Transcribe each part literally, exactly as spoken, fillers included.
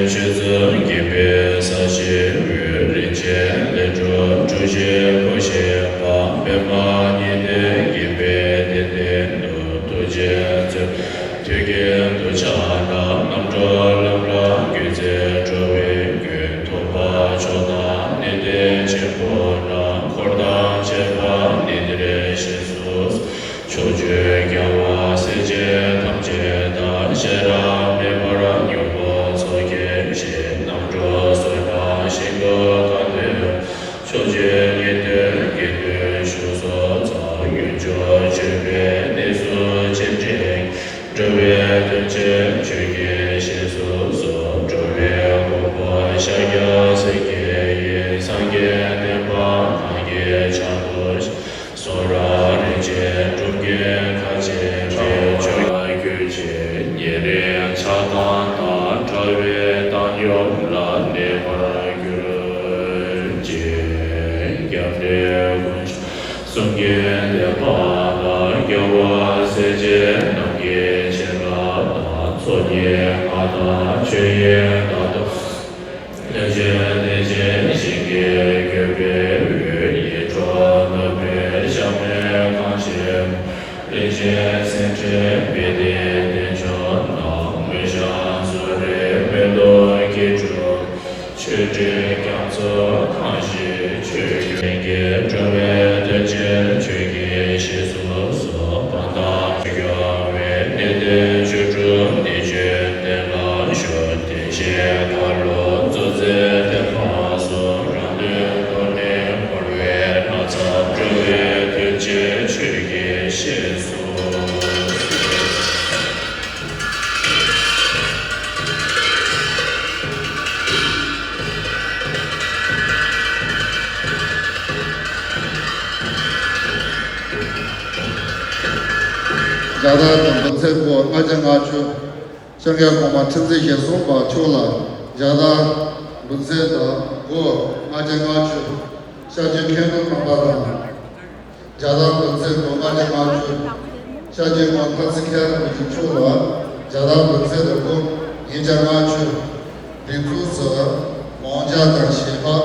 ཆོས་ཚུལ་དགྱེས་པའི་ས་གཞིའི་དབུས། རིན་ཆེན་ལས་གྲུབ་གྲུ་བཞིའི་སྐུ་བཞེངས་པ། པདྨ་ཉི་ཟླའི་བརྒྱན་པའི་གདན་སྟེང་དུ། ཐུགས་རྗེས་མཛད་པའི་མཐུན་རྐྱེན་དུ་ཕྱག་ན། རྣམ་གྲོལ་ལམ་ལ་བཀོད་མཛད་འགྲོ་བའི་མགོན། ཐུབ་པ་མཆོག་དང་ནི་ཟླའི་ཆེན་པོ་རྣམས། འཁོར་དང་བཅས་པ་ནི་འདིར་གཤེགས་སུ་གསོལ། ཕྱོགས་བཅུའི་རྒྱལ་བ་སྲས་བཅས་ཐམས་ཅད་དང་། ཤེས་རབ་མེ་འབར་སྨྱུག་པོ་མཚོ་སྐྱེས་བཞིན། རྣམ་གྲོལ་བསོད་ནམས་ཞིང་དུ་གང་འདུས། ཕྱོགས་བཅུའི་ཉན་ཐོས་དགེ་འདུན་བཞུགས་སུ་གསོལ། མངོན་སྤྱོད་སྤྱོད་པའི་གནས་སུ་སྤྱན་འདྲེན། འགྲོ་བའི་དོན་བྱེད་ཆོས་ཀྱི་རྗེས་སུ་གསོལ། འགྲོ་བའི་མགོན་པོ་ཤཱཀྱ་སེང་གེ་ཡི། སངས་རྒྱས་བསྟན་པ་གང་གི་ཕྱག་ཏུ་བཞེས། གསུང་རབ་རིན་ཆེན་གྲུབ་བརྒྱའི་མཁའ་སྤྱན་འགྲེལ། ཆོས་ཀྱི་རྒྱུད་ཀྱི་ཉེ་རིང་ཆགས་སྡང་དང་། བྲལ་བའི་བཏང་སྙོམས་ལ་གནས་པར་གྱུར་ཅིག། རྒྱ་འབྲས་ཀུན་བྱང་གསུང་གི་བདེན་པ་དང་། རྒྱལ་བ་སྲས་བཅས་རྣམས་ཀྱི་བྱིན་རླབས་དང་། ཚོགས་གཉིས་མངའ་ཐང་ཆོས་དབྱིངས་དང་། ལས་ཅན་གནས་ཆེན་ཞིང་གི་བཀོད་པའི་དབུས། ཡིད་འཕྲོག་ནུས་པའི་ཞབས་རྣམས་གང་ཞིག། གླིང་བཞི་སེང་ཁྲི་པི་ཏི་གདན་མཆོག་རྣམས། མངོན་ཞེན་སོགས་རིགས་མེད་དུ་སྐྱེ་གྲུབ། ཆོས་དྲིན་རྒྱ་མཚོ་གང་ཞིག་ཆོས་ཀྱི་ལྷུན་གྱིས་གྲུབ་པའི་དོན་ཆེན་ཆོས་ཀྱི་རྗེས་སུ་གསོལ། བར་དང་ཚུལ་འགྱུར་བའི་གནད་དོན་ཆོས་དྲུག་གནད་གཅོད་གཏན་ལ་ཞུགས། བདེན་བཞིའི་མཁའ་རླུང་རྫོགས་ཚེ་བརྟན་པ་སོགས། རང་དོན་དུ་ནི་འཁོར་བའི་ནགས་ཚལ་སྒྲོལ་བའི་དོན་ཆེན་ཆོས་ཀྱི་རྗེས་སུ། རྒྱ་དར་དང་འབུལ་ཚད་སྒོར་ལྔ་བརྒྱ་ལྔ་བཅུ། ཤཱཀྱ་གོང་མ་ཁྲི་འཛིན་ཞལ་གསུམ་པ་མཆོག་ལ་རྒྱ་དར་འབུལ་ཚད་དང་སྒོར་ལྔ་བརྒྱ་ལྔ་བཅུ། ཤཱཀྱ་མཁན་སློབ་རྣམ་པ་དང་། རྒྱ་དར་འབུལ་ཚད་སྒོར་ལྔ་བརྒྱ་ལྔ་བཅུ། ཤཱཀྱ་གོང་མ་ཐར་རྩེ་མཁན་རིན་པོ་ཆེ་མཆོག་ལ་རྒྱ་དར་འབུལ་ཚད་དང་སྒོར་ཉིས་བརྒྱ་ལྔ་བཅུ། དེ་ཚོ་སུ་མང་ཇ་དང་ཞལ་འབག་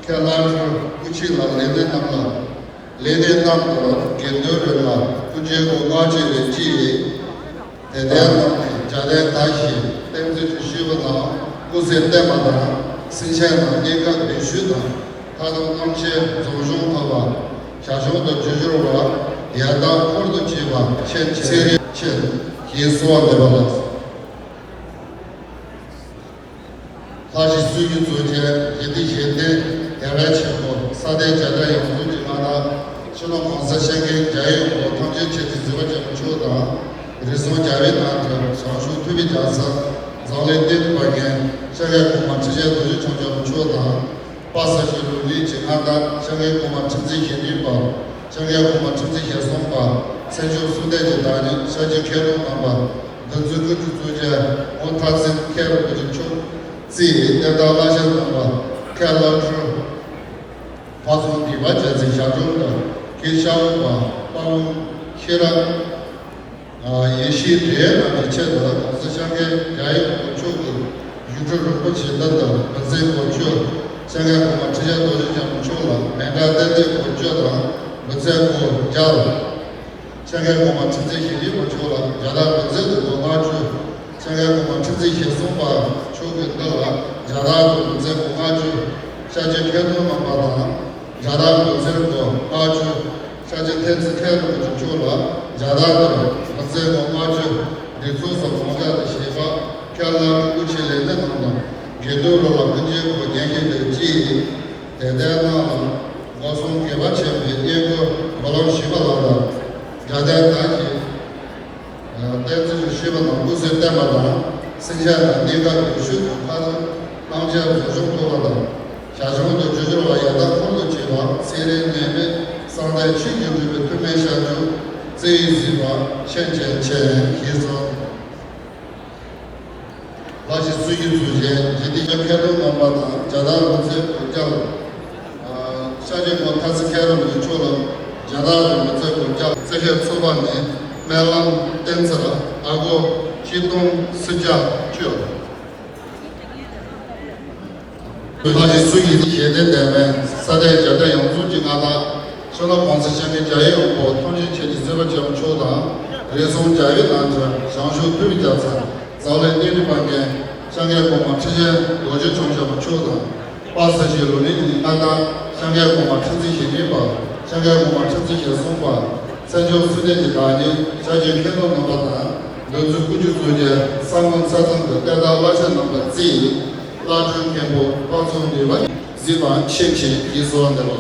ཁ་ལག་སྤྲོད། སྐུ་མཁྱེན་ལ་ལས་སྣེ་རྣམས་ལ། ལས་སྣེ་རྣམས་དང་དགེ་འདུན་རེ་ལ་སྐུ་མཁྱེན་སྒོར་ལྔ་བཅུ་རེ་གཅིག་ཡིན། དེ་ལྟར་གནང་ནས་རྒྱ་དར་དར་ཞིང་རྟེན་རྫས་ཀྱི་ཤུལ་བུ་དང་སྐུ་གཟི་བརྟན་པ་དང་། སེང་ཆེན་ནང་གནས་སྐབས་བདེ་ཤོས་དང་། ལྷ་དང་རྣམ་མཁྱེན་རྫོགས་བྱུང་ཐོབ་པ། ཞར་བྱུང་དུ་རྒྱུ་སྦྱོར་བ། ཡར་དར་འཁོར་དུ་བཅས་པ་ཆེན་ཆེ་རིན་ཆེན་ཞེས་གསོལ་བ་འདེབས་པ་ལགས། ལྷ་གཞི་སྲུང་གི་གཙོ་ཆེན་དགེ་འདུན་གཞན་བསྟེན་དད་པ་ཆེན་པོ་ས་སྟེང་རྒྱ་གར་ཡོངས་རྫོགས་ཀྱི་མངའ་བདག་སྤྱི་ནོར་གོང་ས་སྐྱབས་མགོན་རྒྱལ་བའི་དབང་པོ་ཐམས་ཅད་མཁྱེན་ཅིང་གཟིགས་པ་ཆེན་པོ་མཆོག་དང་། རིགས་གསུམ་རྒྱལ་བའི་རྣམ་ཐར་ཞང་ཞུང་ཐུབ་པའི་རྒྱལ་མཚན་འཛམ་གླིང་སྟེང་དུ་ཕེབས་མཁན་ཤཱཀྱ་གོང་མ་ཁྲི་ཆེན་རྡོ་རྗེ་འཆང་ཆེན་པོ་མཆོག་དང་། དཔལ་ས་སྐྱའི་ལུང་བསྟན་གྱི་མངའ་བདག་ཤཱཀྱ་གོང་མ་ཁྲི་འཛིན་ཞེ་གཉིས་པ། ཤཱཀྱ་གོང་མ་ཁྲི་འཛིན་ཞེ་གསུམ་པ། མཚན་མཆོག་གསུམ་ལྡན་གྱི་བདག་ཉིད་ཤཱཀྱའི་མཁན་སློབ་རྣམ་པ། འདི་ཚོའི་སྐུ་མགྲོན་གཙོ་ཆེན་ངོ་མཐའ་ཚེ་མཁན་རིན་པོ་ཆེ་མཆོག་རྩིས་གནས་བདག་བླ་ཆེན་རྣམ་པ། མཁན་བླ་སྤྲུལ། ཕ་ཚོ་འདི་པ་རྒྱལ་མཚན་ཞབས་དྲུང་དང་། མཁན་ཤ་འོག་པ་དཔའ་བོ་ཤེས་རབ། ཡེ་ཤེས་འདྲེ་རྣམས་ཀྱི་ཆེད་དུ་གོང་ས་སྐྱབས་མགོན་རྒྱལ་བའི་དབང་པོ་མཆོག་གི་ཡུལ་གྲུ་རིན་པོ་ཆེ་འདི་དང་འབུལ་ཚད་སྒོར་བཅུ། ཤཱཀྱ་གོང་མ་ཁྲི་ཆེན་རྡོ་རྗེ་འཆང་མཆོག་ལ་མཎྜལ་རྟེན་འབྲེལ་སྒོར་བཅུ་དང་འབུལ་ཚད་སྒོར་བརྒྱ། ཤཱཀྱ་གོང་མ་ཁྲི་འཛིན་ཞེ་གཉིས་པ་མཆོག་ལ་རྒྱ་དར་འབུལ་ཚད་དུ་སྒོར་ལྔ་བཅུ། ཤཱཀྱ་གོང་མ་ཁྲི་འཛིན་ཞེ་གསུམ་པ་མཆོག་གི་མདུན་ལ་རྒྱ་དར་དུ་འབུལ་ཚད་སྒོར་ལྔ་བཅུ། ཤཱཀྱའི་མཁན་སློབ་རྣམ་པ་དང་། རྒྱ་དར་འབུལ་ཚད་སྒོར་ལྔ་བཅུ། ཤཱཀྱ་ཐེག་ཚེ་མཁན་རིན་པོ་ཆེ་མཆོག་ལ་རྒྱ་དར་དུ་འབུལ་ཚད་སྒོར་ལྔ་བཅུ། འདི་ཚོ་སོགས་མང་ཇ་དང་ཞལ་འབག་ཁ་ལག་སྤྲོད། སྐུ་མཁྱེན་ལས་སྣེ་རྣམས་དང་དགེ་འདུན་རེ་ལ་སྐུ་མཁྱེན་སྒོར་ཉི་ཤུ་དང་གཅིག་ཡིན། དེ་ལྟར་གནང་ལ་སྒོ་གསུམ་དགྱེས་པ་ཆེན་པོའི་བསྙེན་བཀུར་སྨོན་ལམ་ཞུས་པ་ལགས་དང་། རྒྱ་དར་དར་ཞིང་། རྟེན་རྫས་ཀྱི་ཤུལ་བུ་དང་སྐུ་གཟི་བརྟན་པ་དང་། སེང་ཆེན་ནང་གནས་སྐབས་བདེ་ཤོས་དང་། ལྷ་དང་རྣམ་མཁྱེན་རྫོགས་བྱུང་ཐོབ་པ་དང་། ཞར་བྱུང་དུ་རྒྱུ་སྦྱོར་བ་ཡར་དར་འཁོར་དུ་བཅས་པ་ཚེ་རིང་ནད་མེད་གསང་བདེ་ཆོས་ཀྱི་འབྲུ་བའི་ཐུགས་སྨོན་ཤར་བཅུག་རྩེ་ཡི་གཟིགས་པ་ཤན་ཆེན་ཆེན་ཞེས་གསུངས། ལྷ་གཞི་སྲུང་གི་གཙོ་ཆེན་དགེ་འདུན་མཁན་སློབ་རྣམ་པ་དང་རྒྱ་དར་འབུལ་ཚད་སྒོར་བརྒྱ། ཤཱཀྱ་གོང་མ་ཐར་རྩེ་མཁན་རིན་པོ་ཆེ་མཆོག་ལ་རྒྱ་དར་འབུལ་ཚད་སྒོར་བརྒྱ། རྩེ་ཞིང་ཚོགས་པ་ནས་སྨོན་ལམ་བཏོན་ཚར་ཨ་སྒོར་ཆིག་སྟོང་སུམ་བརྒྱ་བཅུ། བོད་ལྷ་རིགས་སུ་ཡིན་ཏེ་ཞལ་ལྡན་འདས་མའི་ས་གནས་རྒྱ་བལ་ཡོངས་རྫོགས་ཀྱི་མངའ་བདག་ཤོ་ལོ་ཀོང་ས་སྐྱབས་མགོན་རྒྱ་ཡེ་དབང་པོ་ཐམས་ཅད་མཁྱེན་ཅིང་གཟིགས་པར་བྱེད་པ་མཆོག་དང་། རིགས་གསུམ་རྒྱལ་བའི་བླ་མཚོན་ཞང་ཞུང་ཐུ་མི་རྒྱལ་མཚན། ཛའུ་ལའི་གནས་རིམ་པ་ངན་ཤཱཀྱའི་གོང་མ་ཁྲི་ཆེན་རྡོ་རྗེ་འཆང་ཞབས་པ་མཆོག་དང་། དཔལ་ས་སྐྱའི་ལོ་ནི་ཉི་ལྔ་དང་ཤཱཀྱའི་གོང་མ་ཁྲི་འཛིན་ཞེ་མི་པ། ཤཱཀྱའི་གོང་མ་ཁྲི་འཛིན་ཞེ་གསུམ་པ། མཚན་བྱང་བསོད་ནམས་ཀྱི་བདག་ཉིད་ཤཱཀྱའི་མཁན་སློབ་རྣམ་པ་དང་། འདུ་འཛི་སྐུ་མཆེད་གཙོས་ཀྱི་ས་སྔོན་ས་ཐང་དུ་གཏེར་བདག་བླ་ཆེན་རྣམ་པ་རྩིས། བླ་སྤྲུལ་མཁན་པོ་དཔལ་འཛོམས་འདུས་པ་གཟིགས་པ་མཁྱེན་ཅིང་ཡིད་སུ་འོང་འདི་ལོ།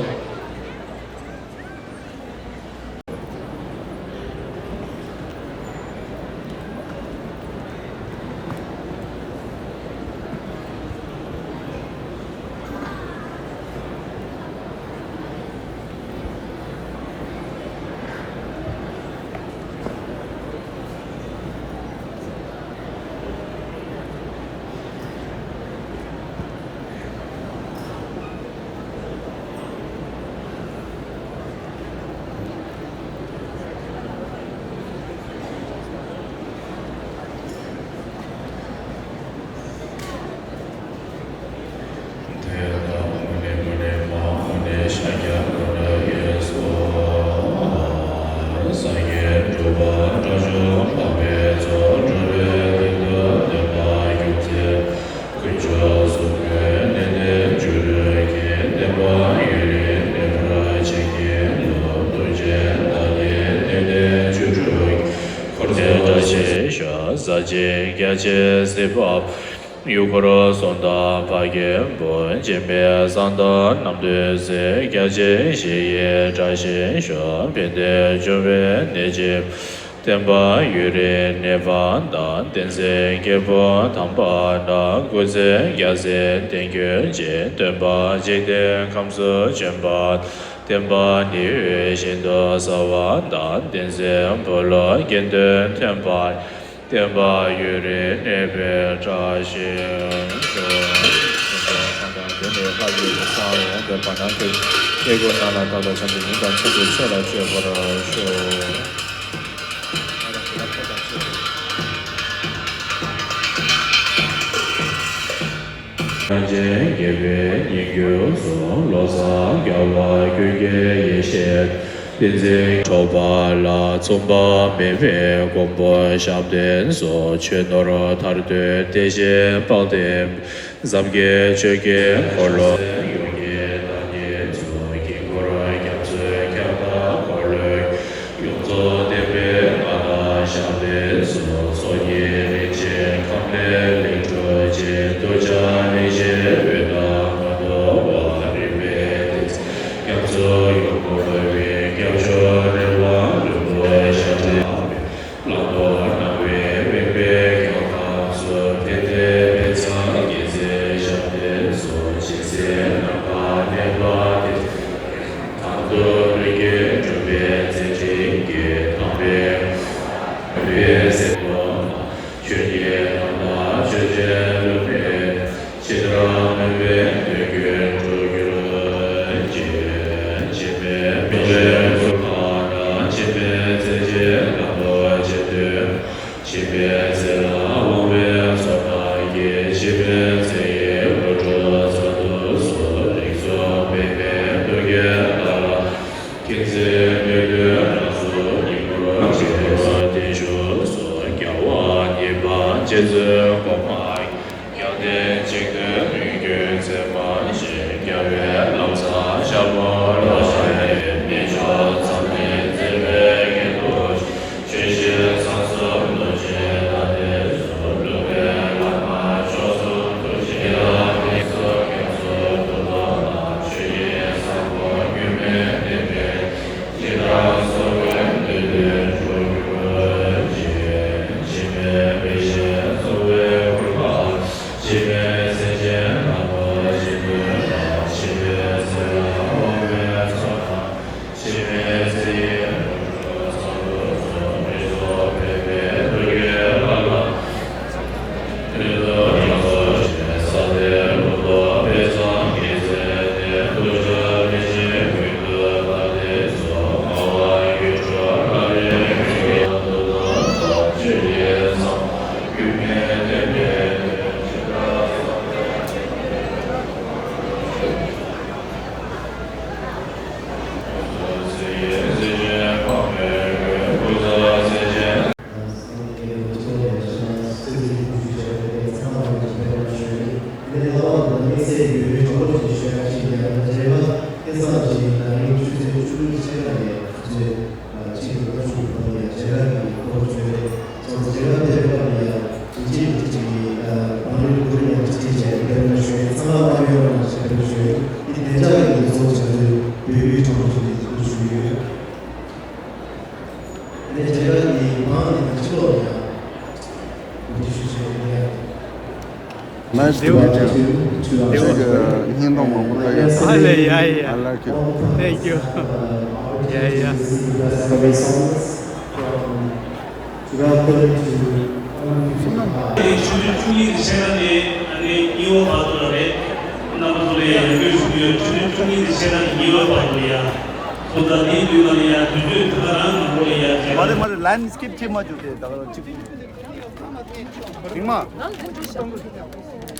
དེ་ལྟར་མུ་ནེ་མུ་ནེ་མ་ཧཱ་མུ་ནེ་ཤཱཀྱ་པུ་ར་ཡེ་སྭཱ་ཧཱ། སངས་རྒྱས་འགྲུབ་པ་དགྲ་བཅོམ་འཕགས་པའི་ཚོགས། འགྲོ་བའི་དོན་དུ་བསྟན་པ་རྒྱུན་བརྩེ། དཀོན་མཆོག་གསུམ་པོའི་གནས་བརྟན་སྤྱོད་ལུགས་ཀྱི། བསྟན་པ་ཡུན་རིང་གནས་པར་བྱིན་གྱིས་རློབས། ཐུགས་རྗེ་བདག་ཉིད་གནས་བརྟན་སྤྱོད་ལུགས་ཀྱི། འཁོར་འདས་བདག་གཞན་ཞི། ཟབ་ཅིང་རྒྱ་ཆེའི་གཟི་འཕགས། ཡུལ་འཁོར་གསུམ་དང་འཕགས་ཀྱི་བུ། འཇིགས་མེད་གསང་བདག་རྣམ་ཐོས་སྲས། རྒྱ་ཆེན་ཞི་ཡི་དྲག་ཞན་ཤོག་ཕན་བདེ་འབྱུང་བའི་གནས་ཆེན། བསྟན་པ་ཡུན་རིང་གནས་པ་དང་། བསྟན་འཛིན་རྒྱལ་པོ་དམ་པ་རྣམས། སྐུ་ཚེ་རྒྱལ་སྲས་བརྟན་གྱུར་ཅིག་སྟོན་པ་འཇིག་རྟེན་ཁམས་སུ་བྱོན་པ། བསྟན་པ་ནི་འོད་བཞིན་དུ་གསལ་བ་དང་། བསྟན་འཛིན་བུ་སློབ་དགེ་འདུན་ཐོན་པ། བསྟན་པ་ཡུན་རིང་གནས་པའི་བཀྲ་ཤིས་ཤོག་དེ་ནས་ལྷ་ཡུལ་དུ་གསང་བའི་འོད་ཟེར་བར་སྣང་སྟེ། སྐྱེ་དགུའི་ནང་ལ་བདག་ལ་བྱམས་ཏེ། ཉིན་དང་མཚན་དུ་ཆོས་ལ་སྤྱོད་པར་ཤོག་ཐམས་ཅད་དགེ་བའི་ཉིང་སྐྱུར་གསུམ། ལོ་གསར་རྒྱལ་བ་ཀུན་གྱི་ཡེ་ཤེས། བསྟན་འཛིན་འགྲོ་བ་ལ། མཚུངས་པ་མེད་པའི་མགོན་པོ་ཞབས་བརྟན་སོགས། ཆོས་ནོར་ཐར་འདོད་བདེ་ཆེན་དཔལ་ལྡན། འཛམ་གྱི་ཆོས་ཀྱི་འཁོར་ལོ། ཡོངས་ཀྱི་བདག་ཉིད་གཙོ། དཀྱིལ་འཁོར་རྒྱ་མཚོའི་ཁྱབ་བདག་འཁོར་ལོའི། ཡོངས་རྫོགས་བསྟན་པའི་མངའ་བདག་ཞབས་བརྟན་སོགས། ཚོགས་གཉིས་རིན་ཆེན་ཁམས་ལས་ལེགས་གྲུབ་ཅིང་། གདུལ་བྱ་རིན་ཆེན་འོད་དང་མངོན་རྟོགས་པ། རིམ་པས་བསྟན་འཛིན་རྒྱ་མཚོ་ཡུལ་འཁོར་བའི། སྐྱབས་མཆོག་རེ་བ་ལྷུན་པོ་ཞབས་བརྟན། བླང་དོར་སྣང་བས་དབེན་པའི་གྱང་ཐམས་སུ། ཕན་བདེ་དཔལ་བཟང་མཁྱེན་བརྩེ་ཞབས་བརྟན་སོགས། ཇི་སྲིད་ནམ་མཁའ་གནས་པ་དེ། དང་དུ་ལྷུན་གྱིས་གྲུབ་པའི་མཛད་འཕྲིན་གྱིས། དམ་པའི་དམ་པའི་སེམས་ཀློང་དང་། ཆོས་ཀྱི་དམ་ལ་ཆོས་ཅན་ལུས་པའི། ཇི་ལྟར་སྨོན་པའི་དོན་ཀུན་འགྲུབ་གྱུར་ཅིག་འཆི་མེད་མི་ལུས་གུར་དཀར་ནང་། འཆི་མེད་མཛད་ཅིང་ལམ་དུ་བྱོན་དུས། འཆི་མེད་ཚེ་ལ་དབང་བའི་ཚོགས་རྣམས་ཀྱིས། འཆི་མེད་ཚེ་ཡི་འགྲོ་དྲུག་སྩལ་དུ་གསོལ། རིགས་གསུམ་པདྨའི་མཐུ་རྒྱན་ལ། མཁྱེན་བརྩེ་ནུས་མཐུ་རང་གཟུགས་ཉིད་སྐུར་བྱེད། བརྟན་བཞུགས་སོ། རྒྱལ་བ་ཉིད་འབར་རྗེ་བཙུན་གོང་མ། རྒྱལ་བསྟན་འཇིག་རྟེན་ལུས་ཀྱི་མཚན་མ་བཞིན། རྒྱལ་བའི་ལམ་བཟང་ཞྭ་མོ་ལ། གནས་མཆོག་མཚམས་མེད་མཛེས་པའི་རྒྱན་དུ། ཆོས་བཞིན་གསང་གསུམ་ལུང་བཞིན་ལ་བརྟེན་སོ། ལུང་པའི་བླ་མ་མཆོག་གསུམ་ཐུགས་རྗེ་ལ། གནས་གསུམ་རྒྱ་མཚོ་ཐུགས་དམ་ལ། ཆོས་ཀྱི་ས་འཁོར་མྱུར་མེད་བསྟན་པའི། ཇི་ལྟར་གསོལ་བའི་འདོད་དོན་འགྲུབ་གྱུར་ཅིག་འཆི་མེད་བདེ་ཆེན་གཙོ་བོའི་གུར་དཀར། འཆི་མེད་སེམས་ དེ་ལ་དམིགས་བསལ་ཡོད་པའི་གྲངས་འབོར་ཞིག་ཞུ་ཡ་ཅིག་ཡང་རྒྱལ་ཁབ་སྐལ་བཟང་ཞིག་ད་རིང་ཆུ་ཚོད་བཅུ་གཉིས་ཕྱེད་ཀ་ནས་ཆུ་ཚོད་གཅིག་གི་སྐབས་སུ་བབས་ནས་རྒྱལ་ཁབ་ཀྱི་སྐོར་བརྗོད་རེད། ཚོགས་རྒྱལ་ཁབ་དེ་རིགས་ལ་ཡང་ཅིག་ཅིག་ཅིག་བང་རིམ་བགོ་རིམ་ཡང་ཅིག་ཅིག་བྱས་ཏེ་ཕེབས་ན་ཞུ་ཡ། ཚང་མ་མ་ཡོང་ན་ཞིག་ཕེབས་ཞུ་ཡ། དེ་བདེ་འཇགས་ཀྱི་ཚོགས་བྱ་དུས་བོད་ཡིག་གྲངས་ཞིག་ལ་འཛུལ་ཞུ་ཡོད། དེ་རྒྱལ་ཁབ་ཀྱི་བང་ནས་ཕྱི་ལོགས་ལ་ཡང་འགོ་ཁྲིད་ཞུ་བྱས་ཡོད། Nice to meet you. ཁྱེད་ཀྱི་བརྙན་ཐུང་མང་པོ་ལྟ་ཡོད། ཨ་ལེ། ཡ་ཡ། I like it. Thank you. Yeah, yeah. Welcome to ཆུ་ཚོད་བཅུ་གཉིས་ཀྱི་ཕྱེད་ཀ་ནས་ཨ་ནི་གཉིས་པ་བར་དུ་ལ་རེད། རྣམ་པ་ཚོ་ལ་ཡང་ཡང་བསྐྱར་ཞུ་གི་ཡོད། ཆུ་ཚོད་བཅུ་གཉིས་ཀྱི་ཕྱེད་ཀ་ནས་གཉིས་པ་བར་དུ་ལ་ཡ། སོང་ཙང་དེའི་དུས་ལ་ཡ་དུས་ཚོད་ད་ག་རང་མང་པོ་ལ་ཡ་མ་རེད་མ་རེད། line skip བྱེད་མ་བཅུག་དེ་ད་ག་རང་གཅིག་རིང་མ།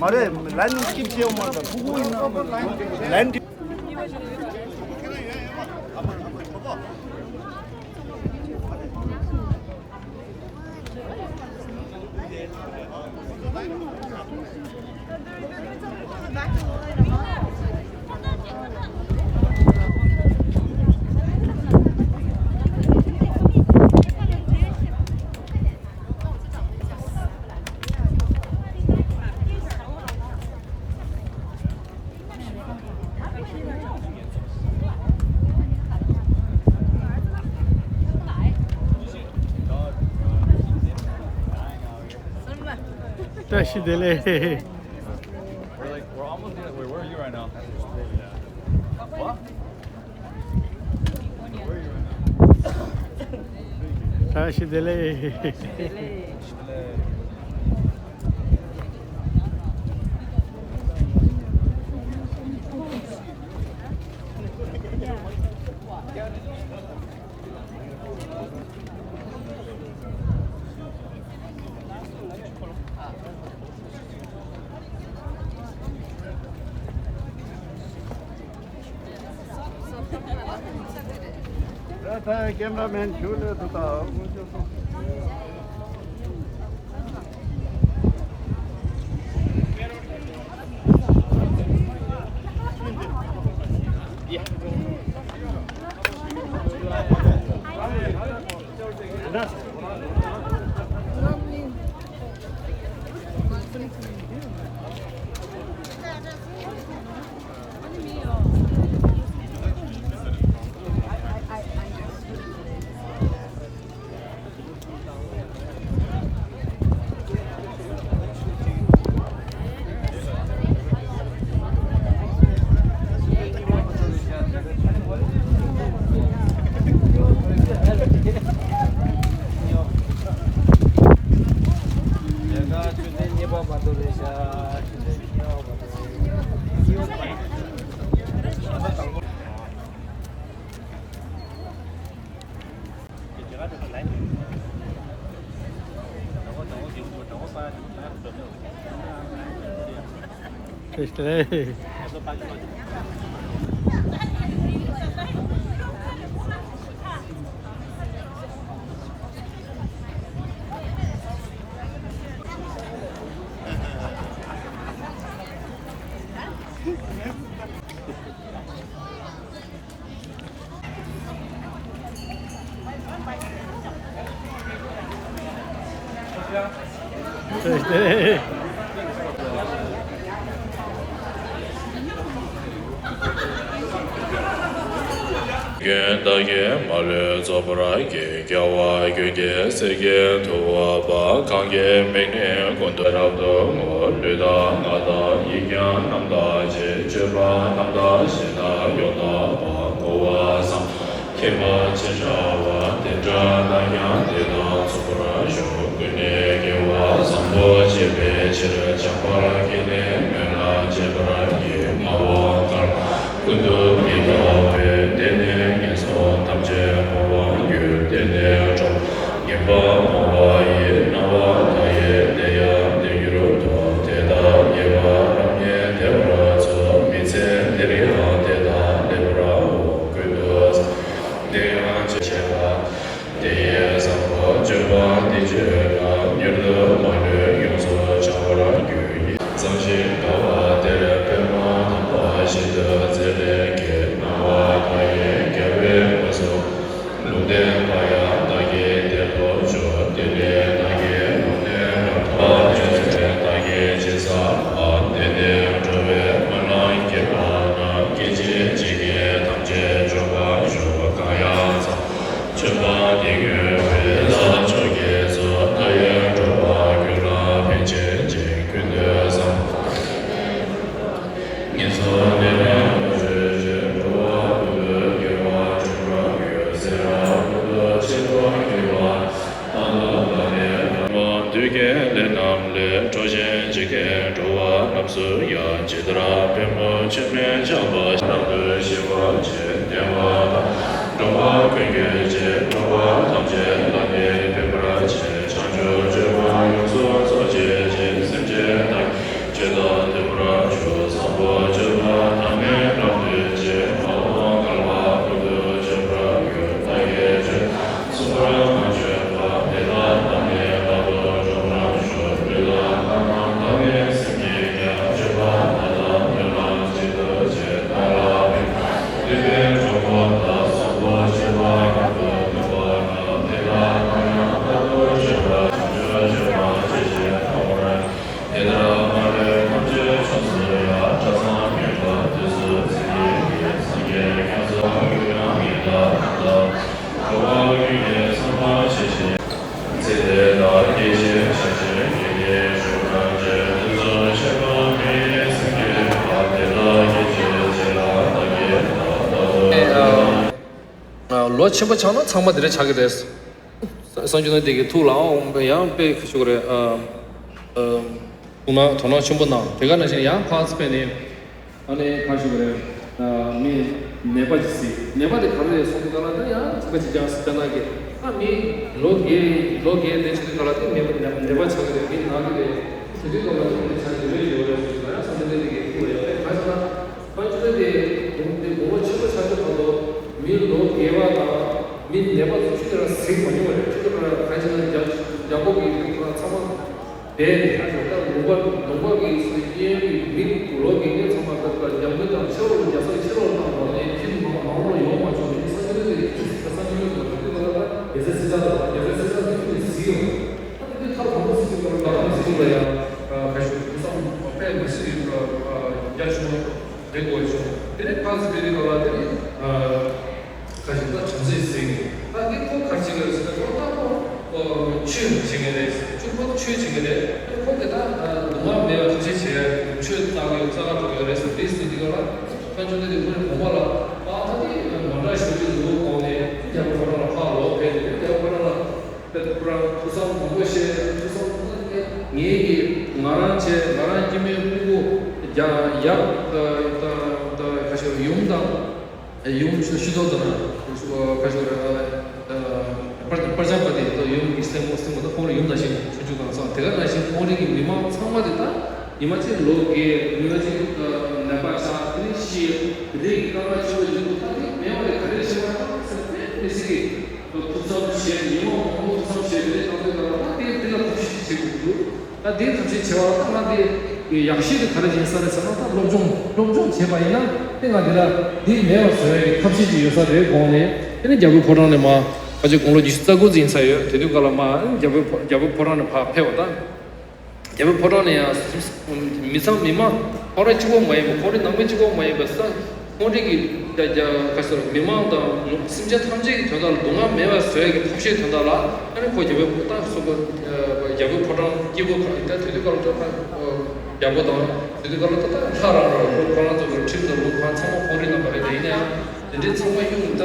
མ་རེད། line skip བྱེད་ཡོང་མ་རེད། ད་ཕྲུ་གུ་ཡིན་ན་line བཀྲ་ཤིས་བདེ་ལེགས། We're like, we're almost there. Wait, where are you right now? What? བཀྲ་ཤིས་བདེ་ལེགས། ད་ལྟ་cameraman ཞུ་ལས་དུ་ད། མགོན་བདག་གིས་མ་ལུས་རྫོགས་པར་བགྱི། རྒྱལ་བ་ཀུན་གྱི་སྲས་ཀྱི་ཐུ་བ་པ། གང་གི་མིག་ནི་ཀུན་ཏུ་རབ་ཏུ་ངོ་། ལུས་དང་ངག་དང་ཡིད་ཀྱང་རྣམ་དག་ཕྱིར། སྤྱོད་པ་རྣམ་དག་ཞེ་དྲག་ཡོངས་དག་པ། བསྔོ་བ་བསམ་ཁྱད་པར་ཆེ་དྲགས་པ། དེ་འདྲ་ན་ཡང་དེ་དང་མཚུངས་པར་ཤོག །ཀུན་ནས་དགེ་བ་བཟང་པོ་སྤྱད་པའི་ཕྱིར། བྱམས་པར་བགྱིས་ནས་སྨོན་ལམ་བཅས་པར་བགྱི། ལྔ་པོ་དཀར་ཀུན་ཏུ་མི་གཏོགས་པའི། དེ་ནས་ངན་སོང་ཐམས་ཅད་སྤོང་བར་འགྱུར། དེ་ནས་གྲོགས་ངན་པ་སྤོང་བ་ཡི། རྣམ་པ་མཐའ་ཡས་དེ་ཡང་དེར་འགྱུར་ཏོ། དེ་དག་རྙེད་པ་རབ་རྙེད་བདེ་བར་འཚོ། མི་ཚེ་འདིར་ཡང་དེ་དག་སླེབས་པར་འོང་། ཀུན་ཏུ་བཟང་དེ་ཡང་ཆོས་འཆད་པ། དེ་ཡི་བཟང་པོ་སྤྱོད་པ་འདི་སྤྱོད་ན། མྱུར་དུ་མ་ལུས་ཡོངས་སུ་བྱང་བར་འགྱུར་ཡི། གཙང་ཞིང་དགའ་བ་ དུས་ཀྱི་ལས་རྣམས་ལས་འཕྲོ་ཞིང་འཇིག་རྟེན་འགྲོ་བ་རྣམས་སུ་ཡང་ཇི་ལྟར་ཕན་པར་ཆོས་མི་འཆབ་པ་རྣམས་དུ་ཞི་བ་ཆེ་བསྟན་པ་དང་། འགྲོ་བ་ཀུན་གྱི་ཆེད་འགྲོ་བ་ཐམས་ཅད་ལ་ནི་ཕན་པར་བྱེད། བྱང་ཆུབ་སྤྱོད་པ་ཡོངས་སུ་རྫོགས་བྱེད་ཅིང་། སེམས་ཅན་དག་གི་ཆོས་དང་ལྡན་པར་འགྱུར། བཟང་པོ་སྤྱོད་པ་དང་ནི་རབ་ཏུ་བྱེད། མ་འོངས་བསྐལ་པ་ཀུན་ཏུ་སྤྱོད་པར་འགྱུར། བདག་གིས་ཆོས་གསུངས་པར་མ་ཆོས་པ། དེ་དག་རྣམས་ནི་རྟག་ཏུ་འཇོམས་པར་ཤོག་ལུས་དང་ངག་རྣམས་དང་ནི་སེམས་ཉིད་ཀྱང་། སྤྱོད་པ་དག་དང་ལུས་རྣམས་གཅིག་ཏུ་བྱེད། བདག་ལ་ཕན་པར་འདོད་པས་གྲོགས་པོ་དག་བཟང་པོ་སྤྱོད་པ་རབ་ཏུ་སྟོན་པ་རྣམས། དེ་དག་རྣམས་ཡང་རྟག་ཏུ་སྤྱོད་པ། བྱང་ཆུབ་སྤྱོད་པ་ཇི་བཞིན་དུ་སྤངས་པར། དེ་ལྟར་མ་ལུས་ཐམས་ཅད་ཕྱོགས་སུ་ཡང་། གྲྭ་ཚང་དགོན་པ་དུས་སུ་འཛིན་གྱི་ཡིན། སངས་རྒྱས་བསྐྱངས་སུ་མགོན་ཡང་ཡིན་ལ་ལ། འགྲོ་བ་ཀུན་གྱི་བསམ་པ་ཇི་བཞིན། ཚེ་འདི་དག་སྐྱེ་ཞིང་གཞན་ཕྱིར་སྐྱེ་གནས་འགྲོ་བ་ཇི། དུས་གསུམ་གཤེགས་པ་མི་ཡི་སེང་གེ་པ། དེ་དག་སྐད་ཅིག་གཅིག་ལ་བདག་གིས་བདག་ལྟ་བུ། ལོ་ཆེན་པོ་ཆགས་ན་ཚང་མ་དེ་འདྲ་ཆགས་ཀྱི་རེད། གསང་སྤྱོད་ནི་དེ་གི་ཐུགས་ལའང་ཡང་དཔེ་ཞུ་གི་རེད། ཨ། ཨ། དོ་སྣང་དོ་སྣང་ཆེན་པོ་གནང་། དེ་ག་ནང་བཞིན་ཡང་ཕར་ཕྱིན་ནས་ཨ་ནི་ག་ཞུ་གི་རེད། ཨ། མི་ནད་པ་ཅིག་སྲིད། ནད་པ་དེ་ག་རེ་རེད་སོང་དུས་ག་ལ་དེ་ཡང་ཚིག་པ་ཅིག་ཀྱང་སྲིད་ན་གི། ཨ། མི་ལོ་རྒས་ལོ་རྒས་དེ་བྱེད་དུས་ག་ལ་དེ་ནད་པ་ནད་པ་ཆགས་ཀྱི་རེད། མི་ན་གི་རེད། དེ་དུས་ག་ལ་དེ་ཆགས་ཀྱི་རེད། ཡོད་རེད་ཟེར་ན་ཡང་བསམ་བློ་དེ་གི་ཐུགས་ལ་ཡང་དཔེ་ག་ཞུ་ན། ཕ་ཆུ་ཚོད་དེ་དགུང་དེ་དགུང་ལོ་ཆེན་པོ་ཆགས་ཆོག་གོ་ལོ། མི་ལོ་རྒས་པ་དང་མི་ནད་པ་ཚོ་ཆུ་ཚོད་ར་ཟིག་མ་མྱོང་བ་རེད། ཆུ་ཚོད་ར་ཕ་ཆུ་ཚོད་རྒྱ་རྒྱ་གོ་གི་ཁོ་རང་ཚང་མ་བསྡད་ནས་ཁ་ཤོར་ད་ལུང་པ་ལུང་པ་གི་སོ་གཡས་གཡོན་གི་མི་ལོ་རྒས་མཁན་ཚང་མ་ད་ལྟ་རྒྱ་མི་དང་ཕྱི་ལོགས་ལ་རྒྱ་ས་ཕྱི་ལོགས་ལ་བཏང་བ་ནས་ཁྱིམ་མ་མ་འོངས་ལ་ཡོང་མ་བྱུང་ནས་ས་ཆ་དེ་ས་ཆ་མི་ཡོང་བ་དེ་ད་ལྟ་རྒྱ་ས་སི་ས་དང་རྒྱ་ས་སི་ས་དེ་ཁྱིམ་ནས་ཟིག་ཡོང་ད་དེ་ཐབས་གང་པོ་ཟིག་ཡོང་ད་ལྟ་ཟིག་ལ་ཡང་ཁ་ཤོར་དེ་བསམ་དཔེ་མི་སྲིད་ཡོད་རྒྱ་ཆུང་། དེ་ནས་ཕར་ཚུར་བལྟས་དུས་སྐབས་ལ་དེ་ནི་ཁ་ཤས་ད་བྲམ་ཟེ་ཟེར་ནས་ད་འདི་ཁོ་ག་རེ་བྱེད་ཀྱི་རེད་ཟེར་ན། ཁོ་ད་ཁོ་ཆོས་བྱེད་མཁན་རེད། ཆོས་ཁོ་ཆོས་བྱེད་མཁན་རེད། ཁོ་གི་ད་སྡུག་བསྔལ་མེད་པ་ཐམས་ཅད་བྱེད་ཡ་ཆོས་བཏང་གི་ཡོད། རྩ་བ་འགྲོ་གི་ཡོད་རེད་ཟེར། དེ་ཟེར་དུས་སྐབས་ལ་ཁ་ཆུང་དེ་དེ་ཁོ་ནས་དགོངས་པ་ལ་ཨ་ད་དེ་མ་འདྲ་ཞིག་གི་ལུགས་གོང་ནས་རྒྱ་བོད་ཕོ་བྲང་ལ་ཕར་ལོག་ཕེབས་ནས་རྒྱ་བོད་ཕོ་བྲང་ལ། ཁོ་རང་ཐུགས་བསམ་མང་པོ་བཞེས། ཐུགས་བསམ་ངེད་ཀྱིས་ང་རང་བྱས། ང་རང་སྐྱེ་དམན་ཕྲུ་གུ་རྒྱ་ཡབ་ད་ད་ད་ག་ཞུ་ཡུམ་དང་ཡུམ་ཤུ་ཤུ་ཏོ་དང་ག་ཞུ་ར་པར་པར་ཆ་པ་དེ་ད་ཡུམ་གྱི་སྲས་མོ་སྲས་མོ་ད་ཁོང་རང་ཡུམ་དང་བཞིན་ཆུང་ཆུང་དང་སོང་དེ་ག་ནང་བཞིན་ཁོང་རང་གི་མི་མང་ཚང་མ་དེ་ད་ཉི་མ་གཅིག་ལོ་རྒས། ཉི་མ་གཅིག་ནད་པ་ཆགས། དེ་ནས་ཤི། དེ་འདྲའི་དཀའ་ངལ་ཆེན་པོ་ཡོད་འདུག་ད་དེ་མེད་པ་རེད། ག་རེ་བྱེད་པ་ད་ཟེར་དཔེ་མི་སྲིད་ཀྱི། ཐུགས་བསམ་བཞེས། ཉིན་མོ་མང་པོ་ཐུགས་བསམ་བཞེས། དེ་ནས་བཏང་དུས་ད་ལ་ད་དེ་དེ་ལ་ཐབས་ཤེས་བྱེད་དགོས་འདུག་ད་དེ་ཐབས་ཤེས་བྱེད་པ་ལ་ད་ང་དེ་ཡག་ཤོས་དེ་ག་རེ་ཡིན་ས་རེད་ཟེར་ན། ད་སློབ་སྦྱོང་སློབ་སྦྱོང་བྱས་པ་ཡིན་ན་དེ་ང་དེ་ལ་དེ་མེད་པ་བཟོ་ཡ་གི་ཐབས་ཤེས་ཅིག་ཡོད་ས་རེད་དགོངས་ནས། དེ་ནས་རྒྱ་བོད་ཕོ་བྲང་ནས་མར་ཕལ་ཆེར་དགུང་ལོ་ཉི་ཤུ་རྩ་དགུ་ཙམ་ཡིན་ས་ཡོད། དེ་དུས་སྐབས་ལ་མར་རྒྱ་བོད་ཕོ་རྒྱ་བོད་ཕོ་བྲང་ནས་ཕར་ཕེབས་པ་དང་། རྒྱ་བོད་ཕོ་བྲང་ནས་ཡང་མི་ཚང་མི་མང་ཁོང་རང་གཅིག་པོ་མ་ཡིན་པ། ཁོང་རང་ནང་མི་གཅིག་པོ་མ་ཡིན་པ་ས་ཁོང་རང་གི་རྒྱ་རྒྱ་ག་ཟེར་མི་མང་དང་སེམས་ཅན་ཐམས་ཅད་ཀྱི་དོན་དག་ལ་སྡུག་བསྔལ་མེད་པ་བཟོ་ཡ་གི་ཐབས་ཤེས་དོན་དག་ལ་ཨ་ནི་ཁོ་རྒྱ་བོད་ཕོ་བྲང་སོགས་པ་རྒྱ་བོད་ཕོ་བྲང་སྐྱེ་བོ་ཁ་ད་དེ་དུས་སྐབས་ལ་ད་རྒྱ་བོད་དང་དེ་དུས་སྐབས་ལ་ད་ད་ལྷ་རང་རང་ཁོ་ཁོ་རང་ཚོ་གི་ཁྲིམས་དང་ལུགས་ཁང་ཚང་མ་ཁོང་རང་ནང་པ་རེད། དེ་ཡིན་ན་ཡང་དེ་འདྲའི་ཚང་མ་གཡུག་ནས་ད་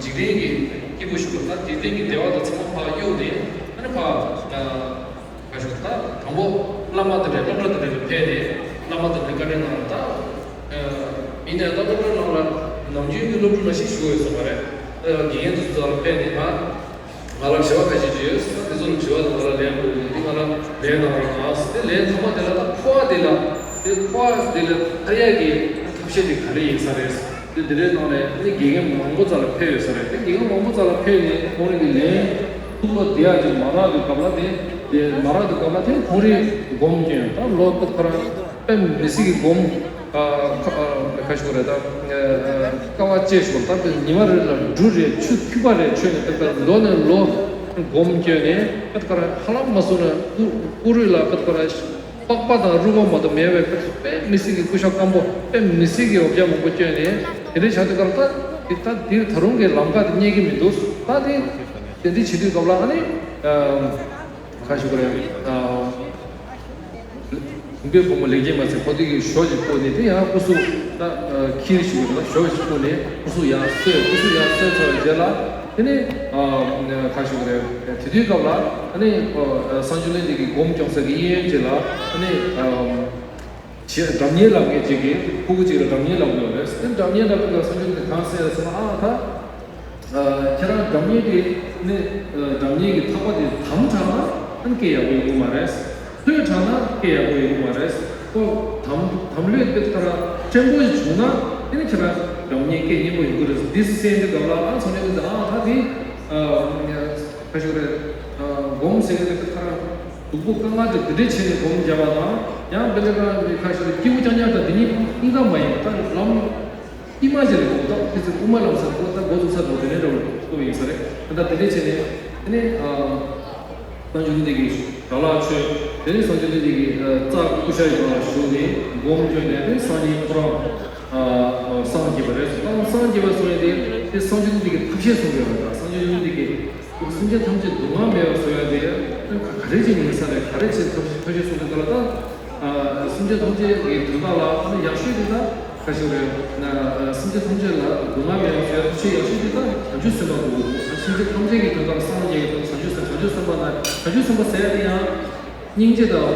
འཇིག་རྟེན་གྱི་སྐྱིད་པོ་ཞུ་བ་ད་འཇིག་རྟེན་གྱི་བདེ་བ་དང་ཚང་མ་ཕར་གཡུག་ནས་ཨ་ནི་ཕར། ཁ་ཤོར་ད་དང་པོ་བླ་མ་དེ་འདྲ་སློབ་གྲྭ་དེ་འདྲ་ལ་ཕེབས་ནས་བླ་མ་དེ་འདྲ་བཀའ་དྲིན་གནང་ད། ཡིན་ནའི་ད་སློབ་གྲྭ་ནང་ལ་ནམ་རྒྱུན་གྱི་སློབ་ཕྲུག་ནང་བཞིན་བཞུགས་ཡོད་ས་མ་རེད། དགེ་རྒན་དེ་ཚོ་ལ་ཕེབས་ནས་ང་ང་ལ་དྲི་བ་ཁ་ཤས་ཅིག་ཡོད། དེ་ཚོ་ལ་དྲི་བ་དང་ང་ལ་ལན་དགོས་ཀྱི་འདུག་དེ་ང་ལ་ལན་གནང་རོགས་གནང་ཟེར། དེ་ལན་ཚང་མ་དེ་ལ་ད་འཁོར་བ་དེ་ལ་དེ་འཁོར་བ་དེ་ལ་ཐར་ཡག་གི་ཐབས་ཤེས་དེ་ག་རེ་ཡིན་ས་རེད། དེ་དེ་འདྲའི་ནང་ནས་ནི་དགེ་རྒན་མང་པོ་རྩ་ལ་ཕེབས་ཡོད་ས་རེད། དེ་དགེ་རྒན་མང་པོ་རྩ་ལ་ཕེབས་ནས་ཁོང་རང་གི་ལན་ཐུགས་ལ་བདེ་ཡག་ཅིག་མ་རག་དུས་སྐབས་ལ་དེ་དེ་མ་རག་དུས་སྐབས་ལ་དེ་ཁོང་རང་སྒོམ་སྐྱོན་ད་ལོ་ཁོ་ཁོ་རང་དཔེ་མི་སྲིད་ཀྱི་སྒོམ་ཁ་ཁ་ཁ་ཤོར་རེད་ད། དཀའ་བ་སྤྱད་ཤོར་ད་དཔེ་ཉི་མ་རེ་ལ་འབྲུ་རེ་ཆུ་ཐིགས་པ་རེ་མཆོད་ནས་དཔེ་ལོ་ནས་ལོ་སྒོམ་སྐྱོན་ནས་དཔེ་ཁོ་རང་ཧ་ལམ་མ་སོང་ན་ཀུ་ཀུ་རུ་ལ་དཔེ་ཁོ་རང་པགས་པ་དང་རུས་པ་མ་གཏོགས་མེད་པའི་དཔེ་མི་སྲིད་ཀྱི་སྐུ་ཤ་སྐམ་པོ་དཔེ་མི་སྲིད་ཀྱི་འོ་བརྒྱལ་མང་པོ་བསྐྱོན་ནས་དེ་འདྲའི་བྱ་དུས་སྐབས་ད་དེ་ད་དེ་ད་རུང་གི་ལམ་ཁ་དེ་རྙེད་ཀྱི་མི་འདུག་ད་དེ་དེ་འདྲའི་བྱེད་དུས་སྐབས་ལ་ཨ་ནི་ཁ་ཤོར་རེད། བུམ་པའི་བུ་མོ་ལེགས་སྐྱེས་མ་ཟེར་ཁོ་དེ་གི་ཞོ་ཞིག་བསྐོལ་ནས་དེ་ཡང་སྐུ་གཟུགས་ད་ཁྱེར་ཞུ་གི་རེད། ཞོ་ཞིག་བསྐོལ་ནས་སྐུ་གཟུགས་ཡར་གསོས། སྐུ་གཟུགས་ཡར་གསོས་ཚར་བའི་རྗེས་ལ་དེ་ནས་ཁ་ཞུ་གི་རེད། དེ་དུས་སྐབས་ལ་ཨ་ནི་སངས་རྒྱས་གླིང་འདི་གི་སྒོམ་སྐྱོང་ས་གི་གཡས་གཡོན་བཅས་ལ་ཨ་ནི་སྒྲ་སྙན་ལབ་མཁན་ཅིག་གིས་ཕྲུ་གུ་ཅིག་ལ་སྒྲ་སྙན་ལབ་དགོས་རེད། དེ་སྒྲ་སྙན་ལབ་དུས་སྐབས་སངས་རྒྱས་གླིང་འདི་གང་ཟེར་ཟེར་ན། ཨ་ད། ཁྱེད་རང་སྒྲ་སྙན་དེ་ནི་སྒྲ་སྙན་གྱི་ཐག་པ་དེ་དམ་དྲགས་ན་ཨ་ནི་སྐད་ཡག་པོ་ཡོང་གི་མ་རེད། ལྷོད་དྲགས་ན་སྐད་ཡག་པོ་ཡོང་གི་མ་རེད། ཁོ་དམ་དམ་ལྷོད་དེ་ལྟར་ཕྲན་བུ་ཞིག་བྱུང་ན་དེ་ནི་ཁྱེད་རང་སྒྲ་སྙན་སྐད་སྙན་པོ་ཡོང་གི་རེད། འདི་སེམས་དེ་སྒང་ལ་ཨ་ཚང་མས་འདི་ཨ་ད་དེ་ཁ་ཤུགས་རེད། སྒོམ་ཟེར་གི་དེ་ཁ་རང་སྡུག་པོ་དཀའ་ངལ་དེ་འདི་འདྲས་བྱས་ནས་སྒོམ་རྒྱབ་པ་དང་ཡང་དཔེ་ལེགས་རང་མི་ཁ་ཤུགས་རེད། སྐྱིད་པོ་རྐྱང་རྐྱང་དང་འདི་གཉིས་གཉིས་ཀ་མ་ཡིན་པ་ད་ལམ། དཀྱིལ་མ་ཅིག་ལ་གོ་ད་ཁྱེད་ཚོས་དབུ་མ་ལམ་སང་གོ་ད་འགོ་ཚུགས་ས་འགྲོ་དེ་ནས་འགྲོ་བ་ཡིན་ས་རེད། ད་ལྟ་དེ་འདྲས་བྱས་ནས་དེ་ནས་སངས་རྒྱས་འདི་གི་དགྲ་ལྷ་ཆོས་དེ་ནས་སངས་རྒྱས་འདི་གི་རྩ་ཀུ་ཤ་ཡི་སྒང་ལ་བཞུགས་ནས་སྒོམ་སྐྱོན་ནས་དེ་སང་ཉིན་ཁོ་རང་སངས་རྒྱས་པ་རེད། ད་སངས་རྒྱས་པ་སོང་ཡས་དེ་དེ་སངས་རྒྱས་འདི་གི་ཐབས་ཤེས་གསུངས་པའི་བར་ད་སངས་རྒྱས་འདི་གི་སེམས་ཅན་ཐམས་ཅད་སྡུག་བསྔལ་མེད་པར་བཟོ་ཡ་དེ་ག་རེ་བྱས་ནས་ཡིན་ས་རེད། ག་རེ་བྱས་ཐབས་ཤེས་ཐབས་ཤེས་གསུངས་པའི་སྐབས་ལ་ད། སེམས་ཅན་ཐམས་ཅད་ཀྱི་དོན་དག་ལ་ཨ་ནི་ཡག་ཤོས་དེ་ད་ག་ཞིག་རེད། སེམས་ཅན་ཐམས་ཅད་ལ་སྡུག་བསྔལ་མེད་པ་བཟོ་ཡ་ཐབས་ཤེས་ཡག་ཤོས་དེ་ད་བྱང་ཆུབ་སེམས་དཔའ་དགོས། སེམས་ཅན་ཐམས་ཅད་ཀྱི་དོན་དག་ལ་སངས་རྒྱས་ཀྱི་དོན་བྱང་ཆུབ་སེམས་བྱང་ཆུབ་སེམས་དཔའ་ན་བྱང་ཆུབ་སེམས་དཔའ་ཟེར་ཡ་དེ་ཡང་སྙིང་རྗེ་དང་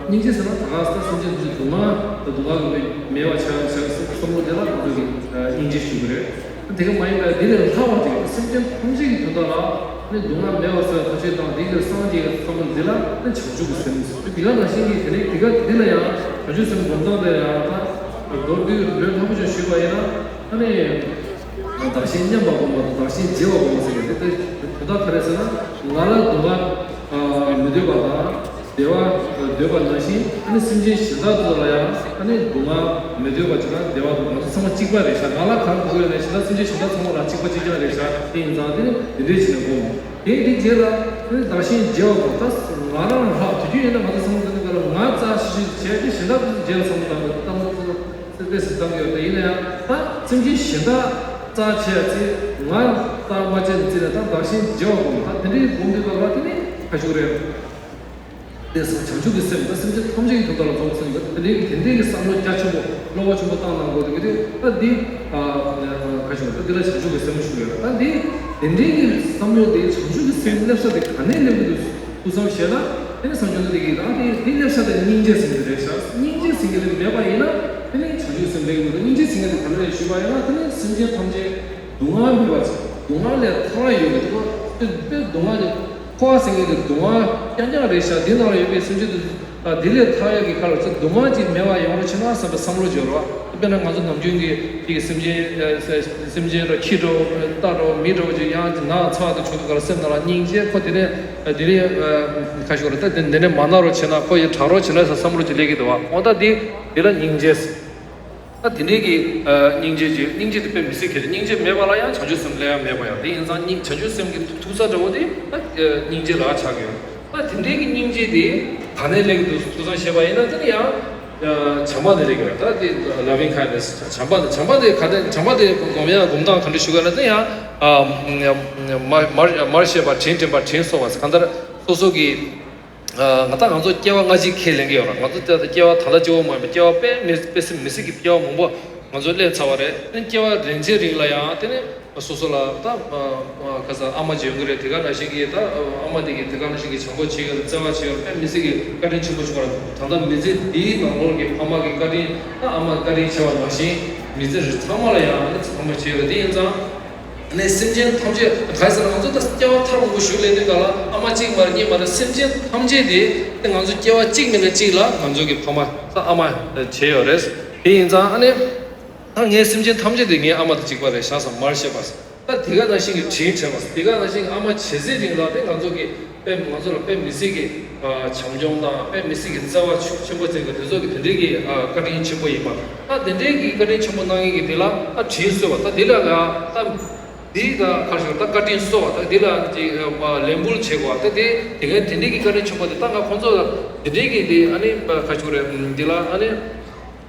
སྙིང་རྗེ་ཟེར་ན་ད་ག་ས་སེམས་ཅན་ཐམས་ཅད་སྡུག་བསྔལ་དང་སྡུག་བསྔལ་གྱི་མེད་པ་བྱ་བའི་བསམ་བློ་དེ་ལ་ང་ཚོ་གི་སྙིང་རྗེ་ཞུ་གི་རེད། དེ་ག་མ་ཡིན་པར་འདི་ལས་ལྷག་པ་ཅིག་སེམས་ཅན་ཐམས་ཅད་ཀྱི་དོན་དག་ལ་ནི་སྡུག་བསྔལ་མེད་པར་བཟོ་བའི་ཐབས་ཤེས་དང་འདི་ལས་སངས་རྒྱས་ཀྱི་བསམ་བློ་འདི་ལ་ནི་བྱང་ཆུབ་ཀྱི་སེམས། དེ་ག་ནང་བཞིན་གྱི་དེ་ནས་དེ་ག་འདི་ལ་ཡང་བྱང་ཆུབ་སེམས་སྒོམ་སྟངས་དེ་ཡང་ད་མདོར་བསྡུས་ལོས་ཐབས་ཅིག་ཞུས་པ་ཡིན་ན་ཨ་ནི་བདག་གཞན་མཉམ་པར་སྒོམ་པ་དང་བདག་གཞན་བརྗེ་བར་སྒོམ་པ་ཟེར་གྱི་འདི་དེ་དོན་དག་ག་རེ་ཟེར་ན་ང་ལ་སྡུག་བསྔལ་མི་འདོད་པ་དང་། བདེ་བ་འདོད་པ་ནང་བཞིན་ཨ་ནི་སེམས་ཅན་གཞན་དག་ཚོ་ལ་ཡང་ཨ་ནི་སྡུག་བསྔལ་མི་འདོད་པ་ཅིག་དང་བདེ་བ་དང་ང་ཚོ་ཚང་མ་གཅིག་པ་རེད་ཤག་ང་ལ་གང་དགོས་ཡོད་ན་གཞན་དག་སེམས་ཅན་གཞན་དག་ཚང་མ་ལ་གཅིག་པ་གཅིག་རྐྱང་རེད་ཤག་དེ་ཡིན་ཙང་དེ་ནི་དེ་འདྲས་བྱས་ནས་སྒོམ། དེ་འདི་རྗེས་ལ་ཨ་ནི་བདག་གཞན་བརྗེ་བ་དང་ད་ང་རང་ལྷག་དུས་རྒྱུན་ཡིན་ན་ང་ཚོ་ཚང་མ་དེ་ནི་ག་ལ་ང་རྩ་ཤི་ཤི་བྱས་ཏེ་གཞན་དག་ཚོ་བརྗེ་བ་ཚང་མ་དང་ད་ང་ཚོ་ཚོ་ཏེ་སི་ཏང་ཡོད་དེ་ཡིན་ན་ཡང་ད་སེམས་ཅན་གཞན་དག་རྩ་བྱས་ཚེ་ང་རྩ་མ་བྱས་ཚེ་ནས་ད་བདག་གཞན་བརྗེ་བ་དང་ད་དེ་འདྲས་སྒོམ་དུས་སྐབས་ལ་དེ་ནི་ཁ་ཤུགས་རེད། དེ་བྱང་ཆུབ་ཀྱི་སེམས་ད་སེམས་ཅན་ཐམས་ཅད་ཀྱི་དོན་དག་ལ་རྫོགས་སེམས་ད་དེ་འདྲའི་དེ་འདྲའི་གི་བསམ་བློ་རྒྱ་ཆེན་པོ་བློ་ཁོག་ཆེན་པོ་བཏང་གནང་དགོས་དེ་གི་དེ་ད་འདི་ཁ་ཤོར་ད་འདི་ལ་བྱང་ཆུབ་ཀྱི་སེམས་ཞུ་ཡོད། ད་འདི་དེ་འདྲའི་གི་བསམ་བློ་དེ་བྱང་ཆུབ་ཀྱི་སེམས་སླེབས་ས་དེ་ག་ནས་སླེབས་ཀྱི་འདུག་ཐུགས་བསམ་བཞེས་ན་དེ་ནི་བསམ་བྱུང་ན་དེ་གི་ད་དེ་དེ་སླེབས་ས་དེ་སྙིང་རྗེ་ཟེར་གྱི་རེད་ཤག་སྙིང་རྗེ་ཟེར་གྱི་དེ་མེད་པ་ཡིན་ན་དེ་ནི་བྱང་ཆུབ་སེམས་སླེབས་ཀྱི་མི་འདུག་སྙིང་རྗེ་ཟེར་གྱི་དེ་ག་ནས་ཞུས་པ་ཡིན་ན་དེ་ནི་སེམས་ཅན་ཐམས་ཅད་སྡུག་བསྔལ་མེད་པ་ཅིག་སྡུག་བསྔལ་ལས་ཐར་བ་ཡོད་མི་འདུག་དཔེ་སྡུག་བསྔལ་དེ། འཁོར་བ་ཟེར་མཁན་དེ་སྡུག་བསྔལ་རྐྱང་རྐྱང་རེད་ཤག་འདི་ནང་ལ་ཡོད་པའི་སེམས་ཅན་དེ་ད་འདི་ལས་ཐར་ཡག་གི་ཁ་ལ་ཚོ་སྡུག་བསྔལ་ཅིག་མེད་པ་ཡོང་རོགས་བྱེད་ན་བསམ་པའི་བསམ་བློ་བརྗོད་རོགས། དཔེར་ན་ང་ཚོ་ནམ་རྒྱུན་གྱི་དེ་གི་སེམས་ཅན་སེམས་ཅན་ར་ཁྱི་འདྲ་བོ་རྟ་འདྲ་བོ་མི་འདྲ་བོ་ཅིག་ཡང་ན་ཚ་བ་དེ་བྱུང་དུས་སྐབས་ལ་སེམས་ནང་ལ་སྙིང་རྗེ་ཁོ་དེ་ནས་དེ་རིང་ཁ་ཤོར་རེད་ད་དེ་འདི་ནས་མ་ན་རོགས་བྱེད་ན་ཁོ་ཡི་དྲག་རོགས་བྱེད་ན་ས་བསམ་བློ་ཅིག་སླེབས་ཀྱི་འདུག་བ། འོ་ད་འདི་འདི་ལ་སྙིང་རྗེ། ད་དེ་འདྲའི་གི་སྙིང་རྗེ་ཅིག་སྙིང་རྗེ་དེ་དཔེ་མི་སྲིད་ཁེ་རེད། སྙིང་རྗེ་མེད་པ་ལ་ཡང་བྱང་ཆུབ་སེམས་སླེབས་ཡ་མེད་པ་ཡང་དེ་ཡིན་ཙང་སྙིང་བྱང་ཆུབ་སེམས་ཀྱི་ཐུག་ས་འདྲ་བོ་དེ་ད་སྙིང་རྗེ་ལ་ཆགས་ཀྱི་ཡོད། ད་དེ་འདྲའི་གི་སྙིང་རྗེ་དེ་ག་ནས་སླེབས་ཀྱི་འདུག་ཐུགས་བསམ་བཞེས་པ་ཡིན་ན་དེ་ནི་ཡང་བྱམས་པ་ནས་སླེབས་ཀྱི་ཡོད། ད་དེ་loving kindness བྱམས་པ་དེ་བྱམས་པ་དེ་ག་ནས་བྱམས་པ་དེ་སྒོམ་ཡ་སྒོམ་སྟངས་ག་འདྲ་ཞུ་ག་ན་དེ་ཡང་མར་མར་ཤེས་པ་དྲིན་དྲན་པ་དྲིན་གཟོ་བ་གང་ལྟར་སོ་སོ་གི་ང་ད་ང་ཚོ་སྐྱེ་བ་སྔ་ཕྱི་ཁས་ལེན་གྱི་ཡོད་ར། ང་ཚོ་ད་ལྟ་སྐྱེ་བ་ད་ལྟ་གཅིག་པོ་མ་ཡིན་པ་སྐྱེ་བ་དཔེ་མི་དཔེ་སྲིད་མི་སྲིད་ཀྱི་སྐྱེ་བ་མང་པོ་ང་ཚོ་སླེབས་ཚར་བ་རེད། དེ་སྐྱེ་བ་རིམ་བྱེད་རིང་ལ་ཡང་དེ་ནས་སོ་སོ་ལ་ད་ཁ་སང་ཨ་མ་ཅིག་ཡོང་གི་རེད། དེ་ག་ནང་བཞིན་གྱི་ད་ཨ་མ་དེ་གིས་དེ་ག་ནང་བཞིན་གྱི་བྱམས་པོ་བྱེད་ཀྱི་ཡོད་རེད། བརྩེ་བ་བྱེད་ཀྱི་ཡོད་རེད། དཔེ་མི་སྲིད་ཀྱི་བཀའ་དྲིན་ཆེན་པོ་བྱུང་བ་རེད། ད་ལྟ་མི་ཚེ་འདིའི་ནང་ལོགས་ཀྱི་ཕ་མ་གི་བཀའ་དྲིན་ད་ཨ་མ་བཀའ་དྲིན་ཆེ་བ་ནང་བཞིན་མི་ཚེ་རིང་ཚང་མ་ལ་ཡང་ཨ་ནི་ཚང་མ་བྱེད་ཀྱི་ཡོད་རེད། དེ་ཡིན་ཙང་། ནས་སེམས་ཅན་ཐམས་ཅད་ག་རེ་ཟེར་ན་ང་ཚོ་ད་སྐྱེ་བ་ཐེངས་མང་པོ་ཞིག་སླེབས་དུས་ག་ལ་ཨ་མ་གཅིག་མ་རེད་གཉིས་མ་རེད། སེམས་ཅན་ཐམས་ཅད་དེ་དེ་ང་ཚོ་སྐྱེ་བ་གཅིག་མིན་ན་གཅིག་ལ་ང་ཚོ་གི་ཕ་མ་ད་ཨ་མ་བྱས་ཡོད་རེད། དེ་ཡིན་ཙང་ཨ་ནི་ད་ངས་སེམས་ཅན་ཐམས་ཅད་དེ་ངའི་ཨ་མ་དང་གཅིག་པ་རེད་ཤག་བསམ་མར་ཤེས་པ། ད་དེ་ག་ནང་བཞིན་གྱི་དྲིན་དྲན་པ། དེ་ག་ནང་བཞིན་གྱི་ཨ་མ་བྱས་ཚད་རིང་ལ་དེ་ང་ཚོ་གི་དཔེ་ང་ཚོ་ལ་དཔེ་མི་སྲིད་ཀྱི་བྱམས་སྐྱོང་དང་དཔེ་མི་སྲིད་ཀྱི་བརྩེ་བ་ཆེན་པོ་བྱེད་མཁན་དེ་ཚོ་གི་དེ་འདྲའི་གི་བཀའ་དྲིན་ཆེན་པོ་ཡིན་པ། ད་དེ་འདྲའི་གི་བཀའ་དྲིན་ཆེན་པོ་གནང་མཁན་གྱི་དེ་ལ་ད་དྲིན་གཟོ་བ། ད་དེ་ལ་ཡང་ད་འདི་ད་ག་རེ་ཞུ་ད་བཀའ་དྲིན་གཟོ་བ། ད་དེ་ལ་ཅིག་ལན་འབུལ་བྱེད་དགོས་བ། ད་དེ་དེ་ག་དེ་འདྲའི་གི་བཀའ་དྲིན་ཆེན་པོ་དེ་ད་ང་ཁོང་ཚོ་ལ་དེ་འདྲའི་གི་དེ་ཨ་ནི་ག་རེ་ཞུ་རེད། འདི་ལ་ཨ་ནི།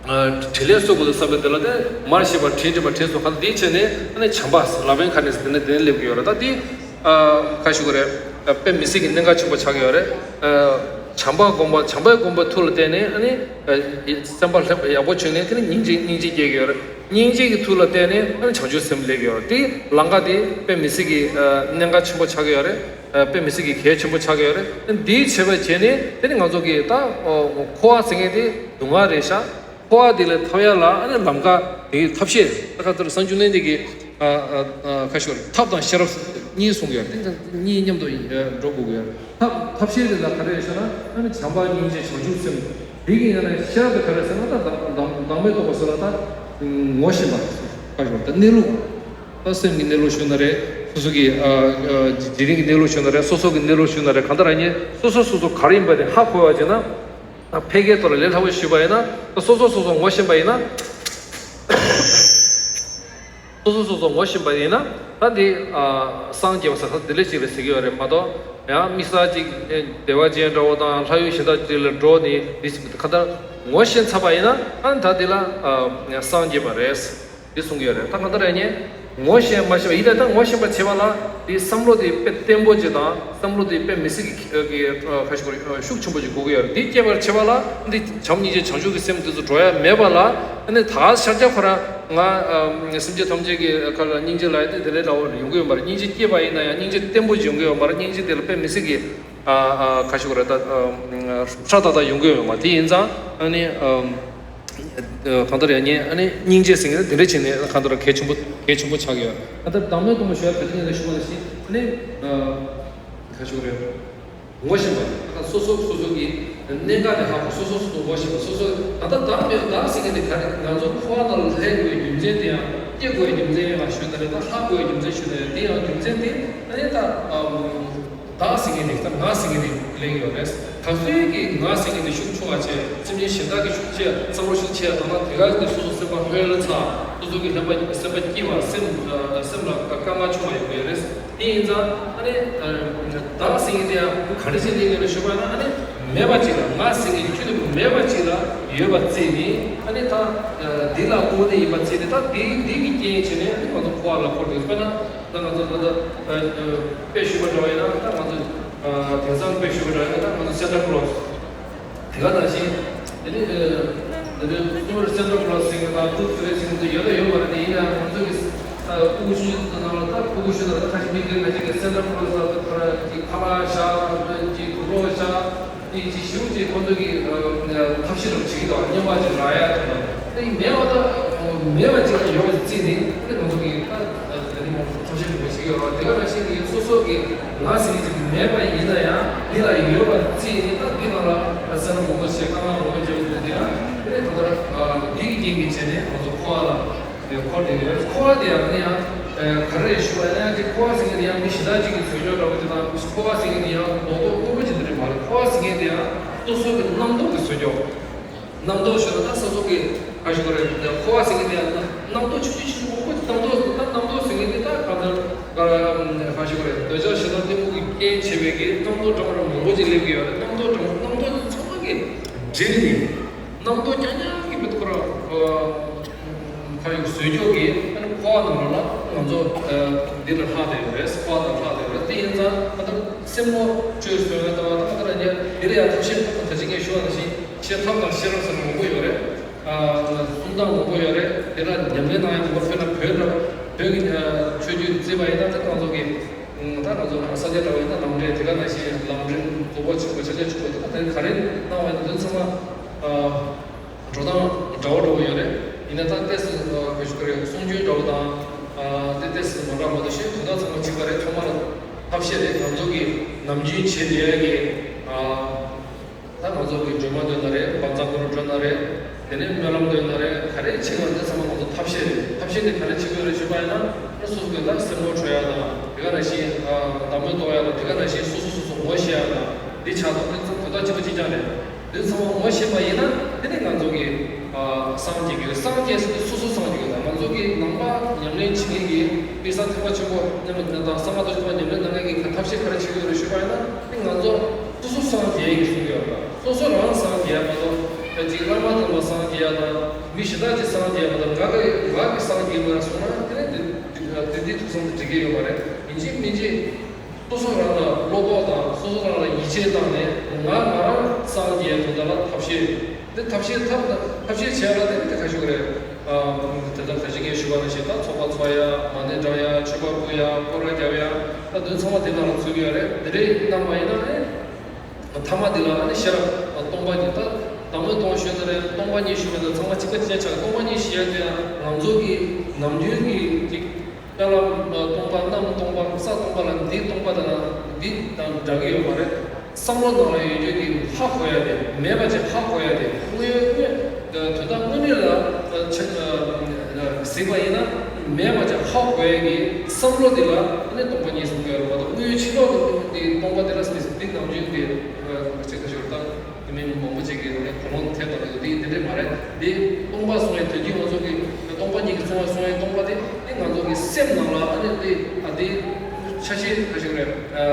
དྲིན་ལན་གཟོ་དགོས་འདུག་བསམ་པའི་དེ་ལ་དེ་མར་ཤེས་པ་དྲིན་དྲན་པ་དྲིན་གཟོ་ག་འདི་བྱས་ནས་ཨ་ནི་བྱམས་པ་loving kindness དེ་ནས་དེ་ནས་སླེབས་ཀྱི་ཡོད་རེད། ད་འདི་ག་རེ་ཞུ་དགོས་རེད། དཔེ་མི་སྲིད་ཀྱི་གནད་འགག་ཆེན་པོ་ཆགས་ཀྱི་ཡོད་རེད། བྱམས་པ་སྒོམ་པ། བྱམས་པའི་སྒོམ་པའི་མཐུ་ལ་བརྟེན་ནས་ཨ་ནི་ཨ་སེམས་པ་ལྷོད་ཡག་པོ་བྱུང་ནས་དེ་ནི་སྙིང་རྗེ་སྙིང་རྗེ་སྐྱེ་གི་ཡོད་རེད། སྙིང་རྗེ་གི་མཐུ་ལ་བརྟེན་ནས་ཨ་ནི་བྱང་ཆུབ་སེམས་སླེབས་ཀྱི་ཡོད་རེད། དེ་ལམ་ཁ་དེ་དཔེ་མི་སྲིད་ཀྱི་ཨ་གནད་འགག་ཆེན་པོ་ཆགས་ཀྱི་ཡོད་རེད། ཨ་དཔེ་མི་སྲིད་ཀྱི་གལ་ཆེན་པོ་ཆགས་ཀྱི་ཡོད་རེད། འདིའི་བྱེད་པ་བྱས་ནས་དེ་ནི་ང་ཚོ་གི་ད་འཁོར་བ་ཟེར་མཁན་དེ་སྡུག་བསྔལ་རེད་ཤག་འཁོར་བ་འདི་ལས་ཐར་ཡག་ལ་ཨ་ནི་ལམ་ཁ་དེའི་ཐབས་ཤེས། ད་ག་ཚོད་སངས་རྒྱས་བཅོམ་ལྡན་འདས་ཀྱིས་ཨ་ཨ་ཨ་ཁ་ཤོར་ཐབས་དང་ཤེས་རབ་གཉིས་གསུངས་ཡོད་རེད། དེ་གཉིས་མཉམ་དུ་ཡིན་འགྲོ་དགོས་ཀྱི་ཡོད་རེད། ཐབས་ཐབས་ཤེས་དེ་ལ་ག་རེ་ཡོད་ཟེར་ན་ཨ་ནི་བྱམས་པ་སྙིང་རྗེ་བྱང་ཆུབ་སེམས། དེ་གི་ཡང་ན་ཤེས་རབ་དེ་ག་རེ་ཟེར་ན་ད་བདག་བདག་བདག་མེད་རྟོགས་པ་ཟེར་ལ་ད་ངོ་ཤེས་པ་ཁ་ཤོར་ད་གནས་ལུགས། ད་སེམས་ཀྱི་གནས་ལུགས་ཞུ་ན་རེད། སོ་སོ་གི་ཨ་ཨ་རྗེས་རིང་གི་གནས་ལུགས་ཞུ་ན་རེད། སོ་སོ་གི་གནས་ལུགས་ཞུ་ན་རེད། གང་ལྟར་ཡང་སོ་སོ་སོ་སོ་ག་རེ་ཡིན་པ་དེ་ཧ་གོ་བ་བྱས་ན། ད་ཕལ་སྐད་ཐོག་ལ་ལས་སླ་པོ་ཞུས་པ་ཡིན་ན། ད་སོ་སོ་སོ་སོ་ངོ་ཤེས་པ་ཡིན་ན། སོ་སོ་སོ་སོ་ངོ་ཤེས་པ་ཡིན་ན། ད་འདི་ཨ་སངས་རྒྱས་པ་ཟེར་ས་འདི་ལས་ཅིག་རེད་ཟེར་གྱི་ཡོད་རེད་མ་གཏོགས། ཡང་དམིགས་བསལ་ཅིག་ཨེ་བདེ་བ་ཅན་འདྲ་བོ་དང་ལྷ་ཡུལ་གཞན་དག་ཅིག་ལ་འགྲོ་ནས་འདི་ཟེར་གྱི་འདུག་གང་ལྟར་ངོ་ཤེས་ཚར་བ་ཡིན་ན་ཨ་ནི་ད་འདི་ལ་ཨ་སངས་རྒྱས་པ་རེད། འདི་གསུང་གི་ཡོད་རེད། ད་གང་ལྟར་ཡང་ངོ་ཤེས་མ་ཤེས་པ་ཡིན་ན། ད་ངོ་ཤེས་པ་བྱེད་པ་ལ་དེའི་བསམ་བློ་དེ་དཔེ་བརྟན་པོ་ཅིག་དང་། བསམ་བློ་དེ་དཔེ་མི་སྲིད་ཀྱི་ཁ་ཤུགས་ཤུགས་ཆེན་པོ་ཅིག་དགོས་ཀྱི་ཡོད་རེད། དེ་སྐྱེད་པར་བྱེད་པ་ལ་འདི་བྱམས་སྙིང་རྗེ་བྱང་ཆུབ་ཀྱི་སེམས་དེ་ཚོ་འགྲོ་ཡ་མེད་པ་ལ། ཨ་ནི་ད་ཤར་རྒྱག་ཁོ་རང་ང་སེམས་ཅན་ཐམས་ཅད་ཀྱི་ཁ་ལ་སྙིང་རྗེ་ལ་ཡ་དེ་དེ་ལས་འདྲ་བོ་ཡོང་གི་ཡོད་མ་རེད། སྙིང་རྗེ་སྐྱེས་པ་ཡིན་ན་ཡང་སྙིང་རྗེ་བརྟན་པོ་ཅིག་ཡོང་གི་ཡོད་མ་རེད། སྙིང་རྗེ་དེ་ལ་དཔེ་མི་སྲིད་ཀྱི་ཨ་ཨ་ཁ་ཤུགས་རེད། ད་ཧྲ་ཏག་ཏག་ཡོང་གི་ཡོད་མ་རེད། དེ་ཡིན་ཙང་ཨ་ནི། གང་ལྟར་ཡང་ངས་ཨ་ནི་སྙིང་རྗེ་ཟེར་མཁན་དེ་འདྲ་བྱས་ནས་གང་ལྟར་གལ་ཆེན་པོ་གལ་ཆེན་པོ་ཆགས་ཡོད། གང་ལྟར་བདག་མེད་རྟོགས་པ་ཞུ་ཡ་བོད་སྐད་ནས་ཞུ་བ་ནང་བཞིན་ཨ་ནི་ག་ཞུ་རེད། ངོ་ཤེས་པ། ད་སོ་སོ་སོ་སོ་གི་གནད་འགག་ནས་ཧ་གོ། སོ་སོ་སོ་སོ་ངོ་ཤེས་པ། སོ་སོ་ད་ལྟ་བདག་མེད་བདག་ཟེར་མཁན་དེ་ག་རེ། ང་ཚོ་འཁོར་བ་ནང་ལ་སླེབས་དགོས་རྒྱུ་མཚན་དེ་ཡང་སྐྱེ་དགོས་རྒྱུ་མཚན་ཡང་ཞུ་ན་རེད། ད་ལྷག་དགོས་རྒྱུ་མཚན་ཞུ་ན་རེད། དེ་ཡང་རྒྱུ་མཚན་དེ་ཨ་ནི་ད། བདག་ཟེར་མཁན་དེ་ད་ང་ཟེར་མཁན་དེ་གླེང་ཡོད་རེད། ག་ཚོད་ཀྱི་ང་ཟེར་མཁན་དེ་ཤུགས་ཆུང་བ་བྱས། སེམས་ཅན་གཞན་དག་གི་ཤུགས་ཆེ་བསམ་བློ་ཤུགས་ཆེ་བཏང་ན་དེ་ག་ནས་སོ་སོ་སེམས་པ་ལྷོད་ལ་ཚ། སོ་སོ་གི་སེམས་པ་སེམས་པ་སྐྱིད་པ། སེམས་སེམས་ལ་དཀའ་ངལ་ཆུང་བ་ཡོང་གི་རེད། དེ་ཡིན་ཙང་ཨ་ནི་བདག་ཟེར་མཁན་དེ་ཡང་ག་འདྲ་ཞིག་གླེང་ཡོད་རེད་ཞུ་བ་ན། ཨ་ནི་མེད་པ་ཅིག་ལ། ང་ཟེར་མཁན་ཁྱོད་དུ་མེད་པ་ཅིག་ལ་ཡོད་པ་བརྩིས་ནས། ཨ་ནི་ད་འདི་ལ་དབུ་མ་ཡིན་པ་བརྩིས་ནས། ད་འདི་འདི་གི་རྐྱེན་བྱས་ནས་ཨ་ནི་ང་ཚོ་འཁོར་བ་ལ་འཁོར་འདུག་དཔེར་ན། ད་ང་ཚོ་ད་ལྟ་དཔེ་ཞུས་པ་འདྲ་བ་ཡིན་ན། ད་ང་ཚོ་དེང་སང་དཔེ་ཞུས་པ་འདྲ་ཡིན་ན། ད་ང་ཚོ་སེན་ཊ་ཀློ་སི་དེ་ག་ནང་བཞིན། དེ་ནི་དེ་ནི་སུ་པར་སེན་ཊ་ཀློ་སི་ཟེར་མཁན་དང་ཏུ་ཐུ་ཕེ་སི་ཟེར་མཁན་དེ་ཡོད་ད་ཡོད་མ་རེད། དེ་ཡིན་ཡང་ང་ཚོ་གི་ཕྲུ་གུ་ཤུ་ནང་ལ། ད་ཕྲུ་གུ་ཤུ་ནང་ལ་ད་ཁ་ཅིག་མི་དེ་ཁ་ཅིག་གི་སེན་ཊ་ཀློ་སི་ལ་ད་ཁོ་རང་གི་ཁ་ལག་བཞག་ཅིག་དུག་ལོག་བཞག་དེ་ཅིག་ཞིབ་ཅིག་ཁོ་ཚོ་གི་ཐབས་ཤེས་རུ་བྱེད་ཀྱི་འདུག་བརྙན་པར་ཅིག་རག་ཡ་དང་། དེ་མེད་པ་ད་མེད་པ་ཅིག་ཡོད་པ་བརྩིས་ནས། དེ་ང་ཚོ་གི་ད་དེ་ནི་ཐབས་ཤེས་རུ་བྱེད་ཀྱི་ཡོད་རེད། དེ་ག་ནང་བཞིན་གྱི་སོ་སོ་གི་ང་ཟེར་མཁན་ཅིག་མེད་པ་ཡིན་ན་ཡང་འདི་ལ་ཡོད་པ་བརྩིས་ནས། ད་འདི་ནང་ལ་སེམས་ནང་མང་པོ་བྱས། དཀའ་ངལ་མང་པོ་བྱས་པ་དེ་ཡང་དེ་ནས་ད་ལྟ་འདི་གི་རྐྱེན་གྱིས་བྱས་ནས་ང་ཚོ་འཁོར་བ་ལ། འཁོར་དེ་ཡོད། འཁོར་བ་དེ་ཡང་ནི་ཡང་ག་རེ་ཞུ་བ་ཡང་ཅིག་འཁོར་བ་ཟེར་མཁན་དེ་ཡང་མི་གཞན་དག་ཅིག་གི་བཟོས་ཀྱོག་འདྲ་བོ་ཅིག་དང་། འཁོར་བ་ཟེར་མཁན་དེ་ཡང་རྡོག་རྡོག་དངོས་པོ་ཅིག་དེ་འདྲ་མ་རེད། འཁོར་བ་ཟེར་མཁན་དེ་ཡང་སོ་སོ་གི་རྣམ་རྟོག་གི་བཟོས་ཀྱོག་རྣམ་རྟོག་ཞུ་ན་ད་སོ་སོ་གི་ག་ཞུ་དགོས་རེད། འཁོར་བ་ཟེར་མཁན་དེ་ཡང་རྣམ་རྟོག་ཆུང་ཆུང་ཆུང་ཆུང་མང་པོ་ཅིག་རྣམ་རྟོག་ད་རྣམ་རྟོག་ཟེར་མཁན་དེ་ད་ག་ཚོད་ག་ཞུ་དགོས་རེད། འདོད་ཆགས་ཞེ་སྡང་གཏི་མུག་གི་རྐྱེན་བྱས་པའི་གི་རྣམ་རྟོག་འདྲ་བོ་མང་པོ་ཅིག་སླེབས་ཀྱི་ཡོད་རེད། རྣམ་རྟོག་འདྲ་བོ་རྣམ་རྟོག་དེ་ཚང་མ་གི་འདྲེས་ནས། རྣམ་རྟོག་རྐྱང་རྐྱང་གི་བེད་ཁོ་ར་ཁ་ཡོད་བཟོས་ཀྱོག་གི་ཨ་ནི་འཁོར་བ་ནང་ལ་ང་ཚོ་འདི་ལ་ལྷག་བསྡད་ཡོད་རེད། འཁོར་བ་དང་ལྷག་བསྡད་ཡོད་རེད། དེ་ཡིན་ཙང་ད་ལྟ་སེམས་ངོ་སྤྲོད་བཟོས་ཡོད་དང་། ད་ལྟ་ཡང་འདི་ལ་ཡང་ཐབས་ཤེས་ད་ཅི་ངས་ཞུ་བ་ནང་བཞིན་ཤེས་ཐབས་དང་ཤེས་རབ་ཟེར་མང་པོ་ཡོད་རེད། གསུང་སྟངས་མང་པོ་ཡོད་རེད། དེ་ལ་ཉམས་ལེན་གནང་ཡ་མང་པོ། དཔེར་ན་བོད་ལ་བོད་ཀྱི་ཆོས་བརྒྱུད་བརྩིས་པ་ཡིན་ན། ད་ང་ཚོ་གི་ད་ང་ཚོ་ས་སྐྱ་འདྲ་བོ་ཡིན་ན་ལམ་འབྲས། དེ་ག་ནང་བཞིན་ལམ་རིམ་གོ་འཕང་ཆེན་པོ་ཕྱག་རྒྱ་ཆེན་པོ་དེ་ག་དེ་ག་རེ་གནང་བ་ཡིན་ན། དེ་ཚང་མ་འགྲོ་སྟངས་འདྲ་བོ་འདྲ་བོ་ཡོད་རེད། ཡིན་ན་ད་ཏོག་ཙམ་ག་ཞུ་དགོས་རེད། གསུང་རྒྱུན་འདྲ་བོ་དང་ཏོག་ཙམ་མ་འདྲ་མ་གཏོགས་ཤེས་དོན་དག་ཚང་མ་གཅིག་པ་རེད། ཐོག་མར་ཐབས་ཤེས་རེད། ང་ཚོ་གི་ནམ་རྒྱུན་བྱེད་བསྡད་ཡ་གི་ད་ང་ཚོ་གི་སྒྲོལ་མ་འདོན་ན་རེད། བཛྲ་གུ་རུ་འདོན་ན་རེད། དེ་ནས་སྨོན་ལམ་འདོན་ན་རེད། ག་རེ་བྱེད་ན་དེ་ཚང་མ་ང་ཚོ་ཐབས་ཤེས་རེད། ཐབས་ཤེས་དེ་ག་རེ་བྱེད་དགོས་རེད་ཞུས་པ་ཡིན་ན། སོ་སོ་གི་ད་སེམས་ངོ་འཕྲོད་ཡ་དང་། དེ་ག་ནང་བཞིན་བདག་མེད་རྟོགས་ཡ་དང་། དེ་ག་ནང་བཞིན་སོ་སོ་སོ་སོ་ངོ་ཤེས་ཡ་དང་། འདི་ཆ་ཚང་དེ་ཚོ་དོན་དག་གཅིག་པ་གཅིག་རྐྱང་རེད། འདི་ཚང་མ་ངོ་ཤེས་པ་ཡིན་ན་དེ་ནས་ང་ཚོ་གི་སངས་རྒྱས་ཀྱི། སངས་རྒྱས་ཟེར་དུས་སོ་སོ་སངས་རྒྱས་ཀྱི། ང་ཚོ་གི་ནང་པ་ཉམས་ལེན་བྱེད་མཁན་གྱི་དཔེ་ས་ཐེག་པ་ཆེན་པོ་མཉམ་དུ་དང་གསང་སྔགས་རྡོ་རྗེ་ཐེག་པ་ཉམས་ལེན་གནང་མཁན་གྱི་ཐབས་ཤེས་ག་རེ་བྱེད་དགོས་རེད་ཞུས་པ་ཡིན་ན། དེ་ང་ཚོ་སོ་སོ་སངས་རྒྱས་ཀྱི་གསུང་གི་ཡོད་པ། སོ་སོ་རང་སངས་རྒྱས་མ་གཏོགས་ད་ཅིག་བླ་མ་དམ་པ་སངས་རྒྱས་དང་མི་གཞན་དག་ཅིག་སངས་རྒྱས་མ་གཏོགས་ང་གི་ང་གི་སངས་རྒྱས་མ་གསུངས་ན། དེ་ནས་དེ་དེ་དེ་ཐུགས་བསམ་དེ་འགྲིག་གི་ཡོད་མ་རེད། ཡིན་གཅིག་མིན་གཅིག་སོ་སོ་རང་ལ་བློ་ཁོག་དང་སོ་སོ་རང་ལ་ཡིད་ཆེས་བཏང་ནས་ང་ང་རང་སངས་རྒྱས་དོན་དག་ལ་ཐབས་ཤེས། འདི་ཐབས་ཤེས་ཐབས་ཐབས་ཤེས་བྱས་ལ་དེ་ནི་དེ་ག་ཞུ་གི་རེད། ཨ་དེ་ལྟར་ད་ཅི་ངས་ཞུ་བ་ནང་བཞིན་ད་ཚོགས་པ་འཚོགས་ཡ། མ་ཎི་བགྲང་ཡ། མཆོད་པ་ཕུལ་ཡ། སྐོར་ར་རྒྱབ་ཡ། ད་དོན་ཚང་མ་དེ་ནང་ལ་ཚུད་ཀྱི་ཡོད་རེད། དེ་འདྲའི་གནང་བ་ཡིན་ན་ཨེ། ཐ་མ་འདི་ལ་ཨ་ནི་ཤེས་རབ་སྟོང་པ་ཉིད། ད་བདག་མེད་སྟོང་ཞུས་ན་རེད། སྟོང་པ་ཉིད་ཞུས་པ་ན་ཚང་མ་གཅིག་པ་གཅིག་རྐྱང་ཆགས། སྟོང་པ་ཉིད་ཞེས་ཡ་དེ་ཡང་ང་ཚོ་གི་ནམ་རྒྱུན་གྱི་ཅིག་དཔེར་ན་སྟོང་པ། གནམ་སྟོང་པ། ས་སྟོང་པ་ལ་འདི་སྟོང་པ་དང་འདི་དང་འདྲ་གི་ཡོད་མ་རེད། བསམ་བློ་ནང་ལ་ཡོད་རྒྱུ་གི་ཧ་གོ་ཡ་དེ། མེད་པ་ཅིག་ཧ་གོ་ཡ་དེ། དངོས་ཡོད་དངོས་དོན་དག་དངོས་གནས་ལ་ཆ་གཟིགས་པ་ཡིན་ན་མེད་པ་ཅིག་ཧ་གོ་ཡ་གི་བསམ་བློ་འདི་ལ་ཨ་ནི་སྟོང་པ་ཉིད་གསུང་གི་ཡོད་རེད་མ་གཏོགས། དངོས་ཡོད་ཕྱི་ལོགས་ཀྱི་འདི་སྟོང་པ་འདི་ལ་འདི་ནམ་རྒྱུན་གྱི་ཅིག་ད་ཞོར་ད། དེ་མིན་མང་པོ་ཅིག་གིས་ནི་གོ་ལོང་ཐེབས་དང་དེ་འདི་འདི་འདྲས་མ་རེད། འདི་སྟོང་པ་གསུང་ཡས་དོན་གྱིས་ང་ཚོ་གི་སྟོང་པ་ཉིད་ཀྱི་གསུང་བ་གསུང་ཡས་སྟོང་པ་དེ་ནི་ང་ཚོ་གི་སེམས་ནང་ལ་ཨ་ནི་འདི་ཨ་འདི་ཆ་ཤས་ག་ཞིག་རེད། ཨ་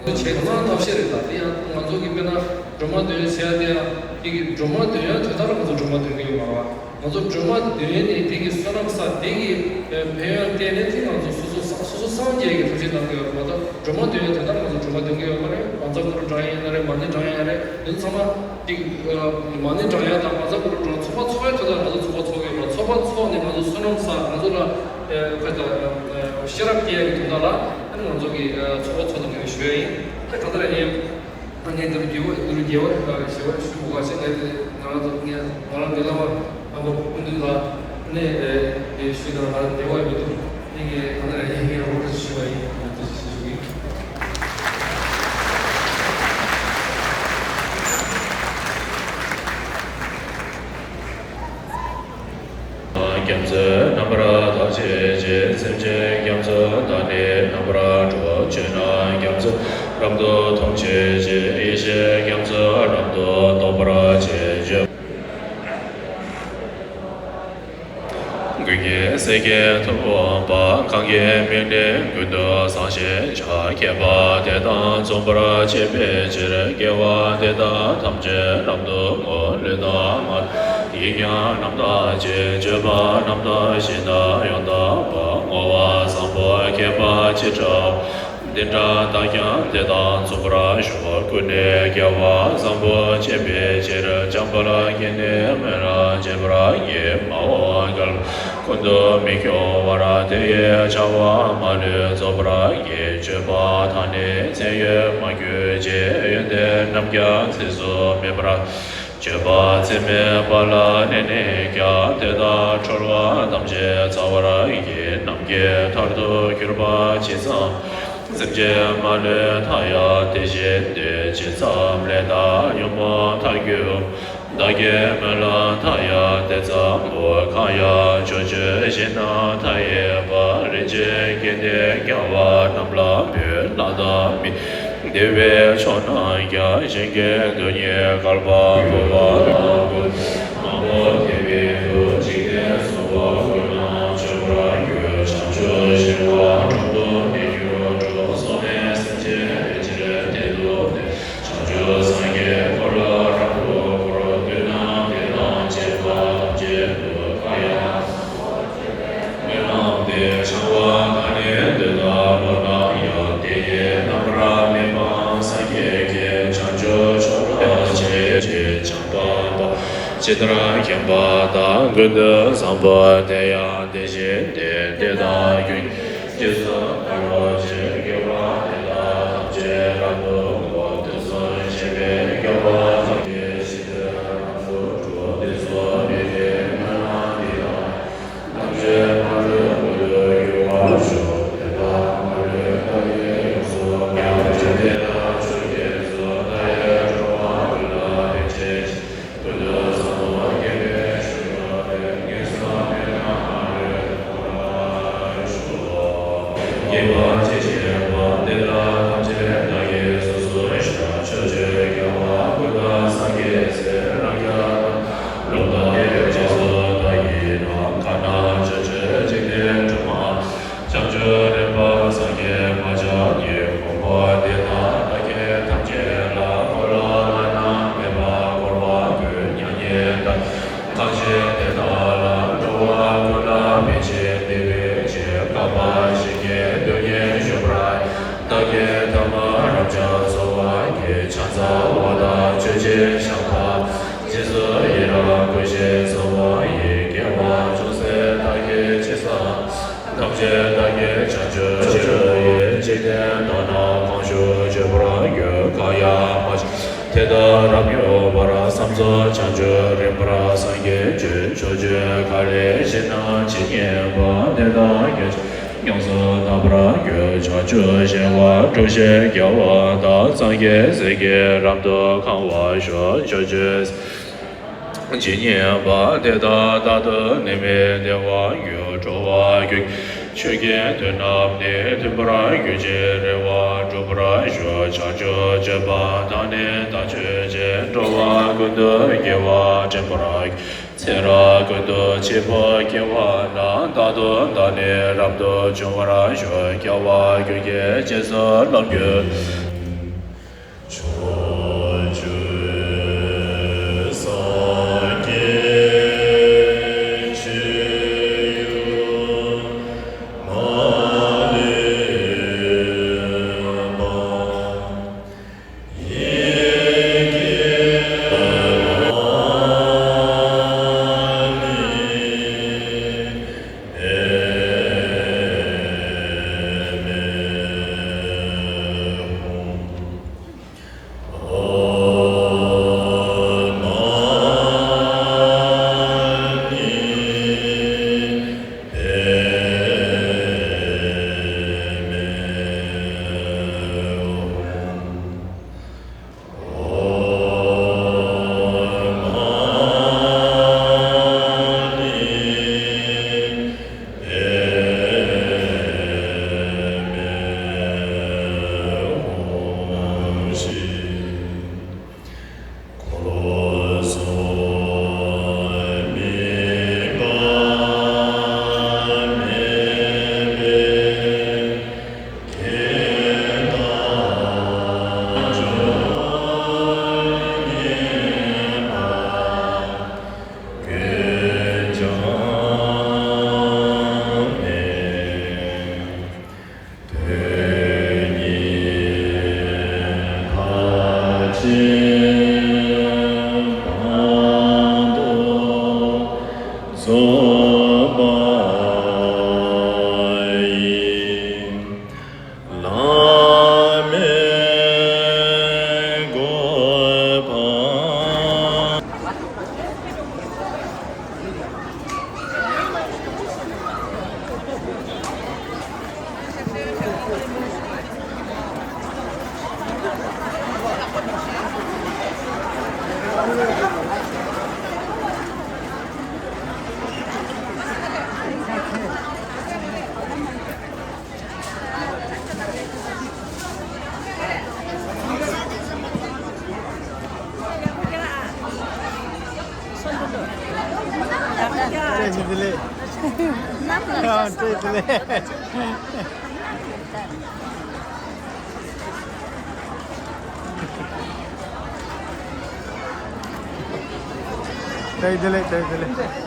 བྱས་ན་ཐབས་ཤེས་རེད། ད་དེ་ཡང་ང་ཚོ་གི་དཔེར་ན་སྒྲོལ་མ་འདོན་ཡས་ཟེར་ཡ་དེ་ཡང་དེ་གི་སྒྲོལ་མ་འདོན་ཡ་དོན་དག་ལ་ང་ཚོ་སྒྲོལ་མ་འདོན་གི་ཡོད་མ་རེད་བ། ང་ཚོ་སྒྲོལ་མ་འདོན་ནས་དེ་གི་བསོད་ནམས་བསགས། དེ་གི་ཕན་ཡོན་བསྟན་ནས་དེ་ང་ཚོ་སོ་སོ་སངས་སོ་སོ་སངས་རྒྱས་ཀྱི་ཐུགས་རྗེ་གནང་གི་ཡོད་རེད་མ་གཏོགས། སྒྲོལ་མ་འདོན་ཡ་དོན་དག་ང་ཚོ་སྒྲོལ་མ་འདོན་གི་ཡོད་མ་རེད། བང་མཛོད་སྐོར་བགྲང་ཡ་ཡིན་ན་རེད། མ་ཎི་བགྲང་ཡ་རེད། དེ་ཚང་མ་དེ་མ་ཎི་བགྲང་ཡ་དང་བང་མཛོད་སྐོར་བགྲང་། ཚོགས་པ་འཚོགས་ཡ་དོན་དག་ང་ཚོ་ཚོགས་པ་འཚོགས་གི་ཡོད་རེད། ཚོགས་པ་འཚོགས་ནས་ང་ཚོ་བསོད་ནམས་བསགས། ང་ཚོ་ལ་ཁ་ཤས་ཤེས་རབ་སྐྱེ་ཡ་གི་དོན་དག་ལ་ཨ་ནི་ང་ཚོ་གི་ཚོགས་པ་འཚོགས་དང་ངས་ཞུ་ཡ་ཡིན། ཨ་གང་ལྟར་ཡིན། ཨ་ནི་འདིར་རྒྱལ་བ་འདིར་རྒྱལ་བ་ཞེས་པ་ཞུ་དགོས་པ་ཞིག་ངས་ང་རང་ཚོ་ངས་ང་རང་འདི་ལ་བ་ཨ་མ་སྐུ་མདུན་ལ་ནས་ཞུས་ན་ང་རང་འདི་བ་མི་འདུག་ཨ་ནི་ངས་གང་ལྟར་ཡིན་ངས་རོགས་ཞུ་བ་ཡིན། ང་ཚོ་ཞུ་གི། རྒྱ་མཚོའི་རྣམ་པར་དག་བྱེད་ཅིང་། སེམས་ཅན་རྒྱ་མཚོ་དག་ནི་རྣམ་པར་སྒྲོལ། བྱས་ན་རྒྱ་མཚོ་རབ་ཏུ་མཐོང་བྱེད་ཅིང་། ཡེ་ཤེས་རྒྱ་མཚོ་རབ་ཏུ་རྟོགས་པར་བྱེད། བརྗོད། ཀུན་གྱི་སེང་གེ་ཐུབ་པ། གང་གི་མིང་ནི་ཀུན་ཏུ་བཟང་ཞེས་བྱ། མཁས་པ་དེ་དག་འཛོམས་པར་བྱེད་པའི་ཕྱིར། དགེ་བ་འདི་དག་ཐམས་ཅད་རབ་ཏུ་བསྔོ། ལུས་དང་ངག་ཡིད་ཀྱང་རྣམ་དག་ཅིང་། སྤྱོད་པ་རྣམ་དག་ཞིང་དང་ཡང་དག་པ། བསྔོ་བ་བཟང་པོ་མཁས་པ་ཇི་འདྲ་འདི་འདྲ་བདག་ཀྱང་དེ་དག་འཛོམས་པར་ཤོག་ཀུན་ནས་དགེ་བ་བཟང་པོ་སྤྱད་པའི་ཕྱིར། འཇམ་དཔལ་གྱི་ནི་སྨོན་ལམ་བྱེད་པར་བགྱི། མ་འོངས་བསྐལ་པ་ཀུན་ཏུ་མི་སྐྱོ་བར། དེ་ཡི་བྱ་བ་མ་ལུས་རྫོགས་པར་བགྱི། སྤྱོད་པ་དང་ནི་མཚན་ཡོད་མ་གྱུར་ཅིག་ཡོན་ཏན་རྣམས་ཀྱང་ཚིགས་སུ་མེད་པར། སྤྱོད་པ་ཚད་མེད་པ་ལ་གནས་ནས་ཀྱང་། དེ་དག་གྲོལ་བ་ཐམས་ཅད་བྱ་བར་བགྱི། ནམ་མཁའི་མཐར་ཐུག་གྱུར་པ་ཇི་ཙམ། སེམས་ཅན་མ་ལུས་མཐའ་ཡས་དེ་བཞིན་ཏེ། ཇི་ཙམ་ལས་དང་ཉོན་མོངས་མཐའ་གྱུར། བདག་གི་སྨོན་ལམ་མཐའ་ཡས་དེ་ཙམ་མོ། གང་ཡང་ཕྱོགས་བཅུའི་ཞིང་རྣམས་མཐའ་ཡས་པ། རིན་ཆེན་དགེ་འདུན་རྒྱལ་བ་རྣམས་ལ་འབུལ། ལྷ་དང་མི་དེ་བའི་མཆོག་རྣམས་ཀྱང་། ཞིང་གི་རྡུལ་སྙེད་བསྐལ་པ་འབུམ་པ་དང་ཀུན་མང་པོ་དེ་བས་འདུ། འཇིག་རྟེན་གསུམ་པོ་ཀུན་ན་མཆོད་པར་འགྱུར། བྱང་ཆུབ་ཤིང་དབང་དྲུང་དུ་མི་འགྱུར་འགྲོ། སོགས་པས་སེམས་ཅན་བདེ་ཕྱིར་བདེ་འདོད་དེ། བྱང་ཆུབ་སངས་རྒྱས་འཁོར་ལོ་རབ་ཏུ་བསྐོར། བདུད་དང་བདེ་དང་བཅས་པ་ཐམས་ཅད་འདུལ། གང་ཡང་སྨོན་ལམ་འདི་བྱ་བ་གང་ནས་འདོད་དང་བློ་གང་ཡང་། དེ་ཡི་རྣམ་པར་སྨིན་པ་སངས་རྒྱས་ཀྱི། བྱང་ཆུབ་མཆོག་ལ་སྤྱད་ཅིང་བྱམས་པ་དང་། ཇི་ལྟར་མཁྱེན་པ་དང་། ཀུན་ཏུ་བཟང་པོ་དེ་ཡང་དེ་བཞིན་ཏེ། དེ་དག་ཀུན་གྱི་རྗེས་སུ་བདག་སློབ་ཅིང་། དགེ་བ་འདི་དག་ཐམས་ཅད་རབ་ཏུ་བསྔོ། དུས་གསུམ་གཤེགས་པའི་རྒྱལ་བ་སངས་རྒྱས་ཞི་བདེ་རབ་ཏུ་སྒྲོལ། དེ་ཚུལ་དམིགས་ཏེ་སྨོན་ལམ་འདི་དག་ཐམས་ཅད་མ་ལུས་མངོན་དུ་འགྱུར་བར་ཤོག་དེ་དག་མ་ལུས་བདག་གིས་ཡོངས་སུ་བསྔོ། འཇིག་རྟེན་དང་ཆོས་ཀྱི་གཙོ། མཐའ་ཡས་འགྲོ་བ་ཀུན་ལ་ཕན་བྱེད་ཅིང་། ཀུན་ཏུ་བཟང་པོ་དགེ་བའི་བཤེས་སྤྱོད་དེ། ངན་སོང་མི་རྣམས་མ་ལུས་ཐར་བར་ཤོག་དགེ་བ་ཇི་བཞིན་པ་འདི་དག་ཐམས་ཅད་བདག་གིས་སོ་སོར་བཤགས། ཕྱོགས་བཅུའི་རྒྱལ་བ་ཀུན་དང་སངས་རྒྱས་སྲས། རང་རྒྱལ་དང་རློམ་དང་བདེ་བའི་རྗེས་སུ་བདག་ཡི་རང་། གང་ན་བཞུགས་ཀྱང་འཇིག་རྟེན་དྲི་མ། བྱང་ཆུབ་རིམ་པ་སངས་རྒྱས་མ་ཆགས་ཀྱི། དགོངས་པ་འདི་དག་བདག་བསྐྱེད་ཐམས་ཅད་ལ། འཁོར་ལོ་བླ་ན་མེད་པ་བསྐོར་བ་ཀུན། མྱ་ངན་འདའ་གང་བཞེད་དེ་དག་ལ། འགྲོ་བ་ཀུན་ལ་ཕན་ཕྱིར་བདེ་བའི་ཕྱིར། བསྐལ་པ་ཞིང་གི་རྡུལ་སྙེད་བཞུགས་པར། བདག་གིས་བྱང་ཆུབ་ཕྱིར་ཡི། འཇིག་རྟེན་དག་ན་གང་བཞུགས་མཆོད་པར་འགྱུར། གང་ཡང་མ་མཆིས་དེ་དག་རབ་མྱུར་བར། བསམ་རྫོགས་བྱང་ཆུབ་རིམ་པར། སངས་རྒྱས་བཅུའི་མཆོག་སྤྱོད་མཁའ་ལས་ཕྱིན་ན། ཇི་སྙེད་པ་དེ་དག་གི་མཆོག་ཡོངས་སུ་དག་པར་འགྱུར། བྱང་ཆུབ་ཤེས་པ་སྒྲུབ་ཕྱིར་རྒྱལ་བ་དག་སངས་རྒྱས་སྲས་ཀྱིས་རབ་ཏུ་གང་བར་ཤོག །ཕྱོགས་བཅུའི་ཇི་སྙེད་པ་དེ་དག་རྟག་ཏུ་ནི་མི་བདེ་བར་འགྱུར། འགྲོ་བ་ཀུན་གྱི་ཆོས་ཀྱི་དོན་རྣམས་ནི། མཐུན་པར་གྱུར་ཅིང་རེ་བ་འགྲུབ་པར་ཤོག །བྱང་ཆུབ་སྤྱོད་པ་དག་ནི་བདག་སྤྱོད་ཅིང་། འགྲོ་བ་ཀུན་ཏུ་དགེ་བ་འདྲེན་པར་འཚལ། ཚེ་རབས་ཀུན་ཏུ་བྱིས་པ་སྐྱེ་བ་ན། རྟག་ཏུ་བདག་ནི་རབ་ཏུ་བྱུང་བར་ཤོག །རྒྱལ་བ་ཀུན་གྱི་རྗེས་སུ་བསླབ་གྱུར། ཕྱོགས་བཅུའི་སངས་རྒྱས་ཆོས་ཡོད་མ་ལུས་པ། ཡི་གེ་མ་ནི་ཨེ་མེ་ཧོ། བླ་མའི་གོ་འཕང་། བཀྲ་ཤིས་བདེ་ལེགས། བཀྲ་ཤིས་བདེ་ལེགས། བཀྲ་ཤིས་བདེ་ལེགས། བཀྲ་ཤིས་བདེ་ལེགས།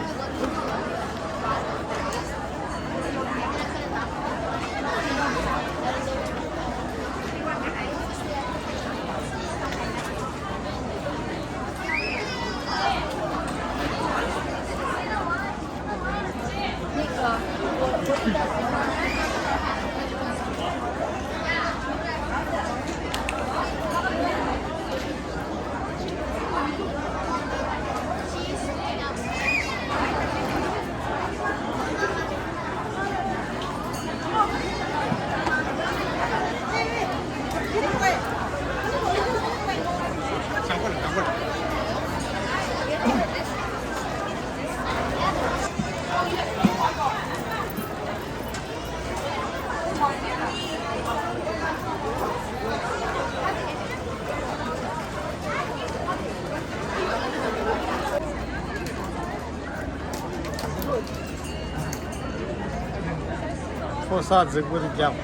ཕོ་གསར་རྫིག་པོ་རེད་རྒྱབ།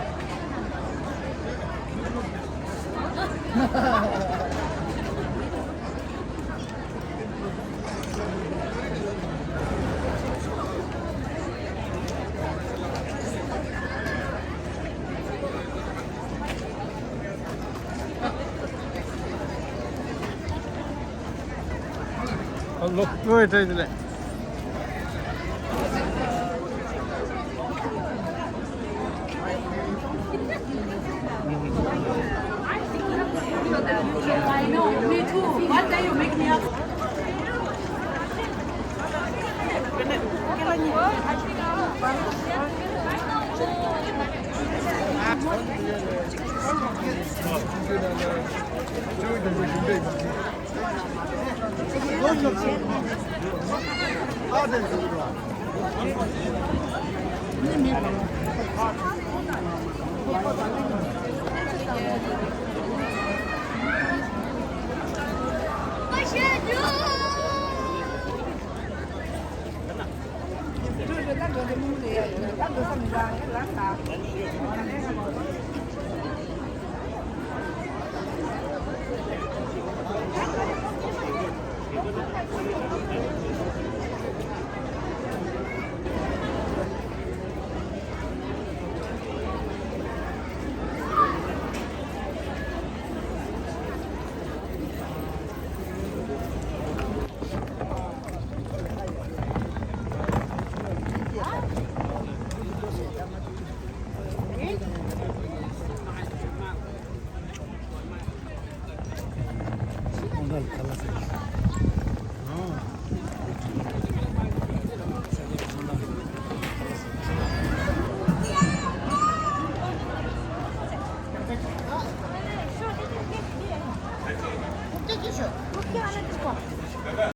ལོ་ལོ་ཡི་བྲེལ་ལེ། I know, me too. What day you make me up?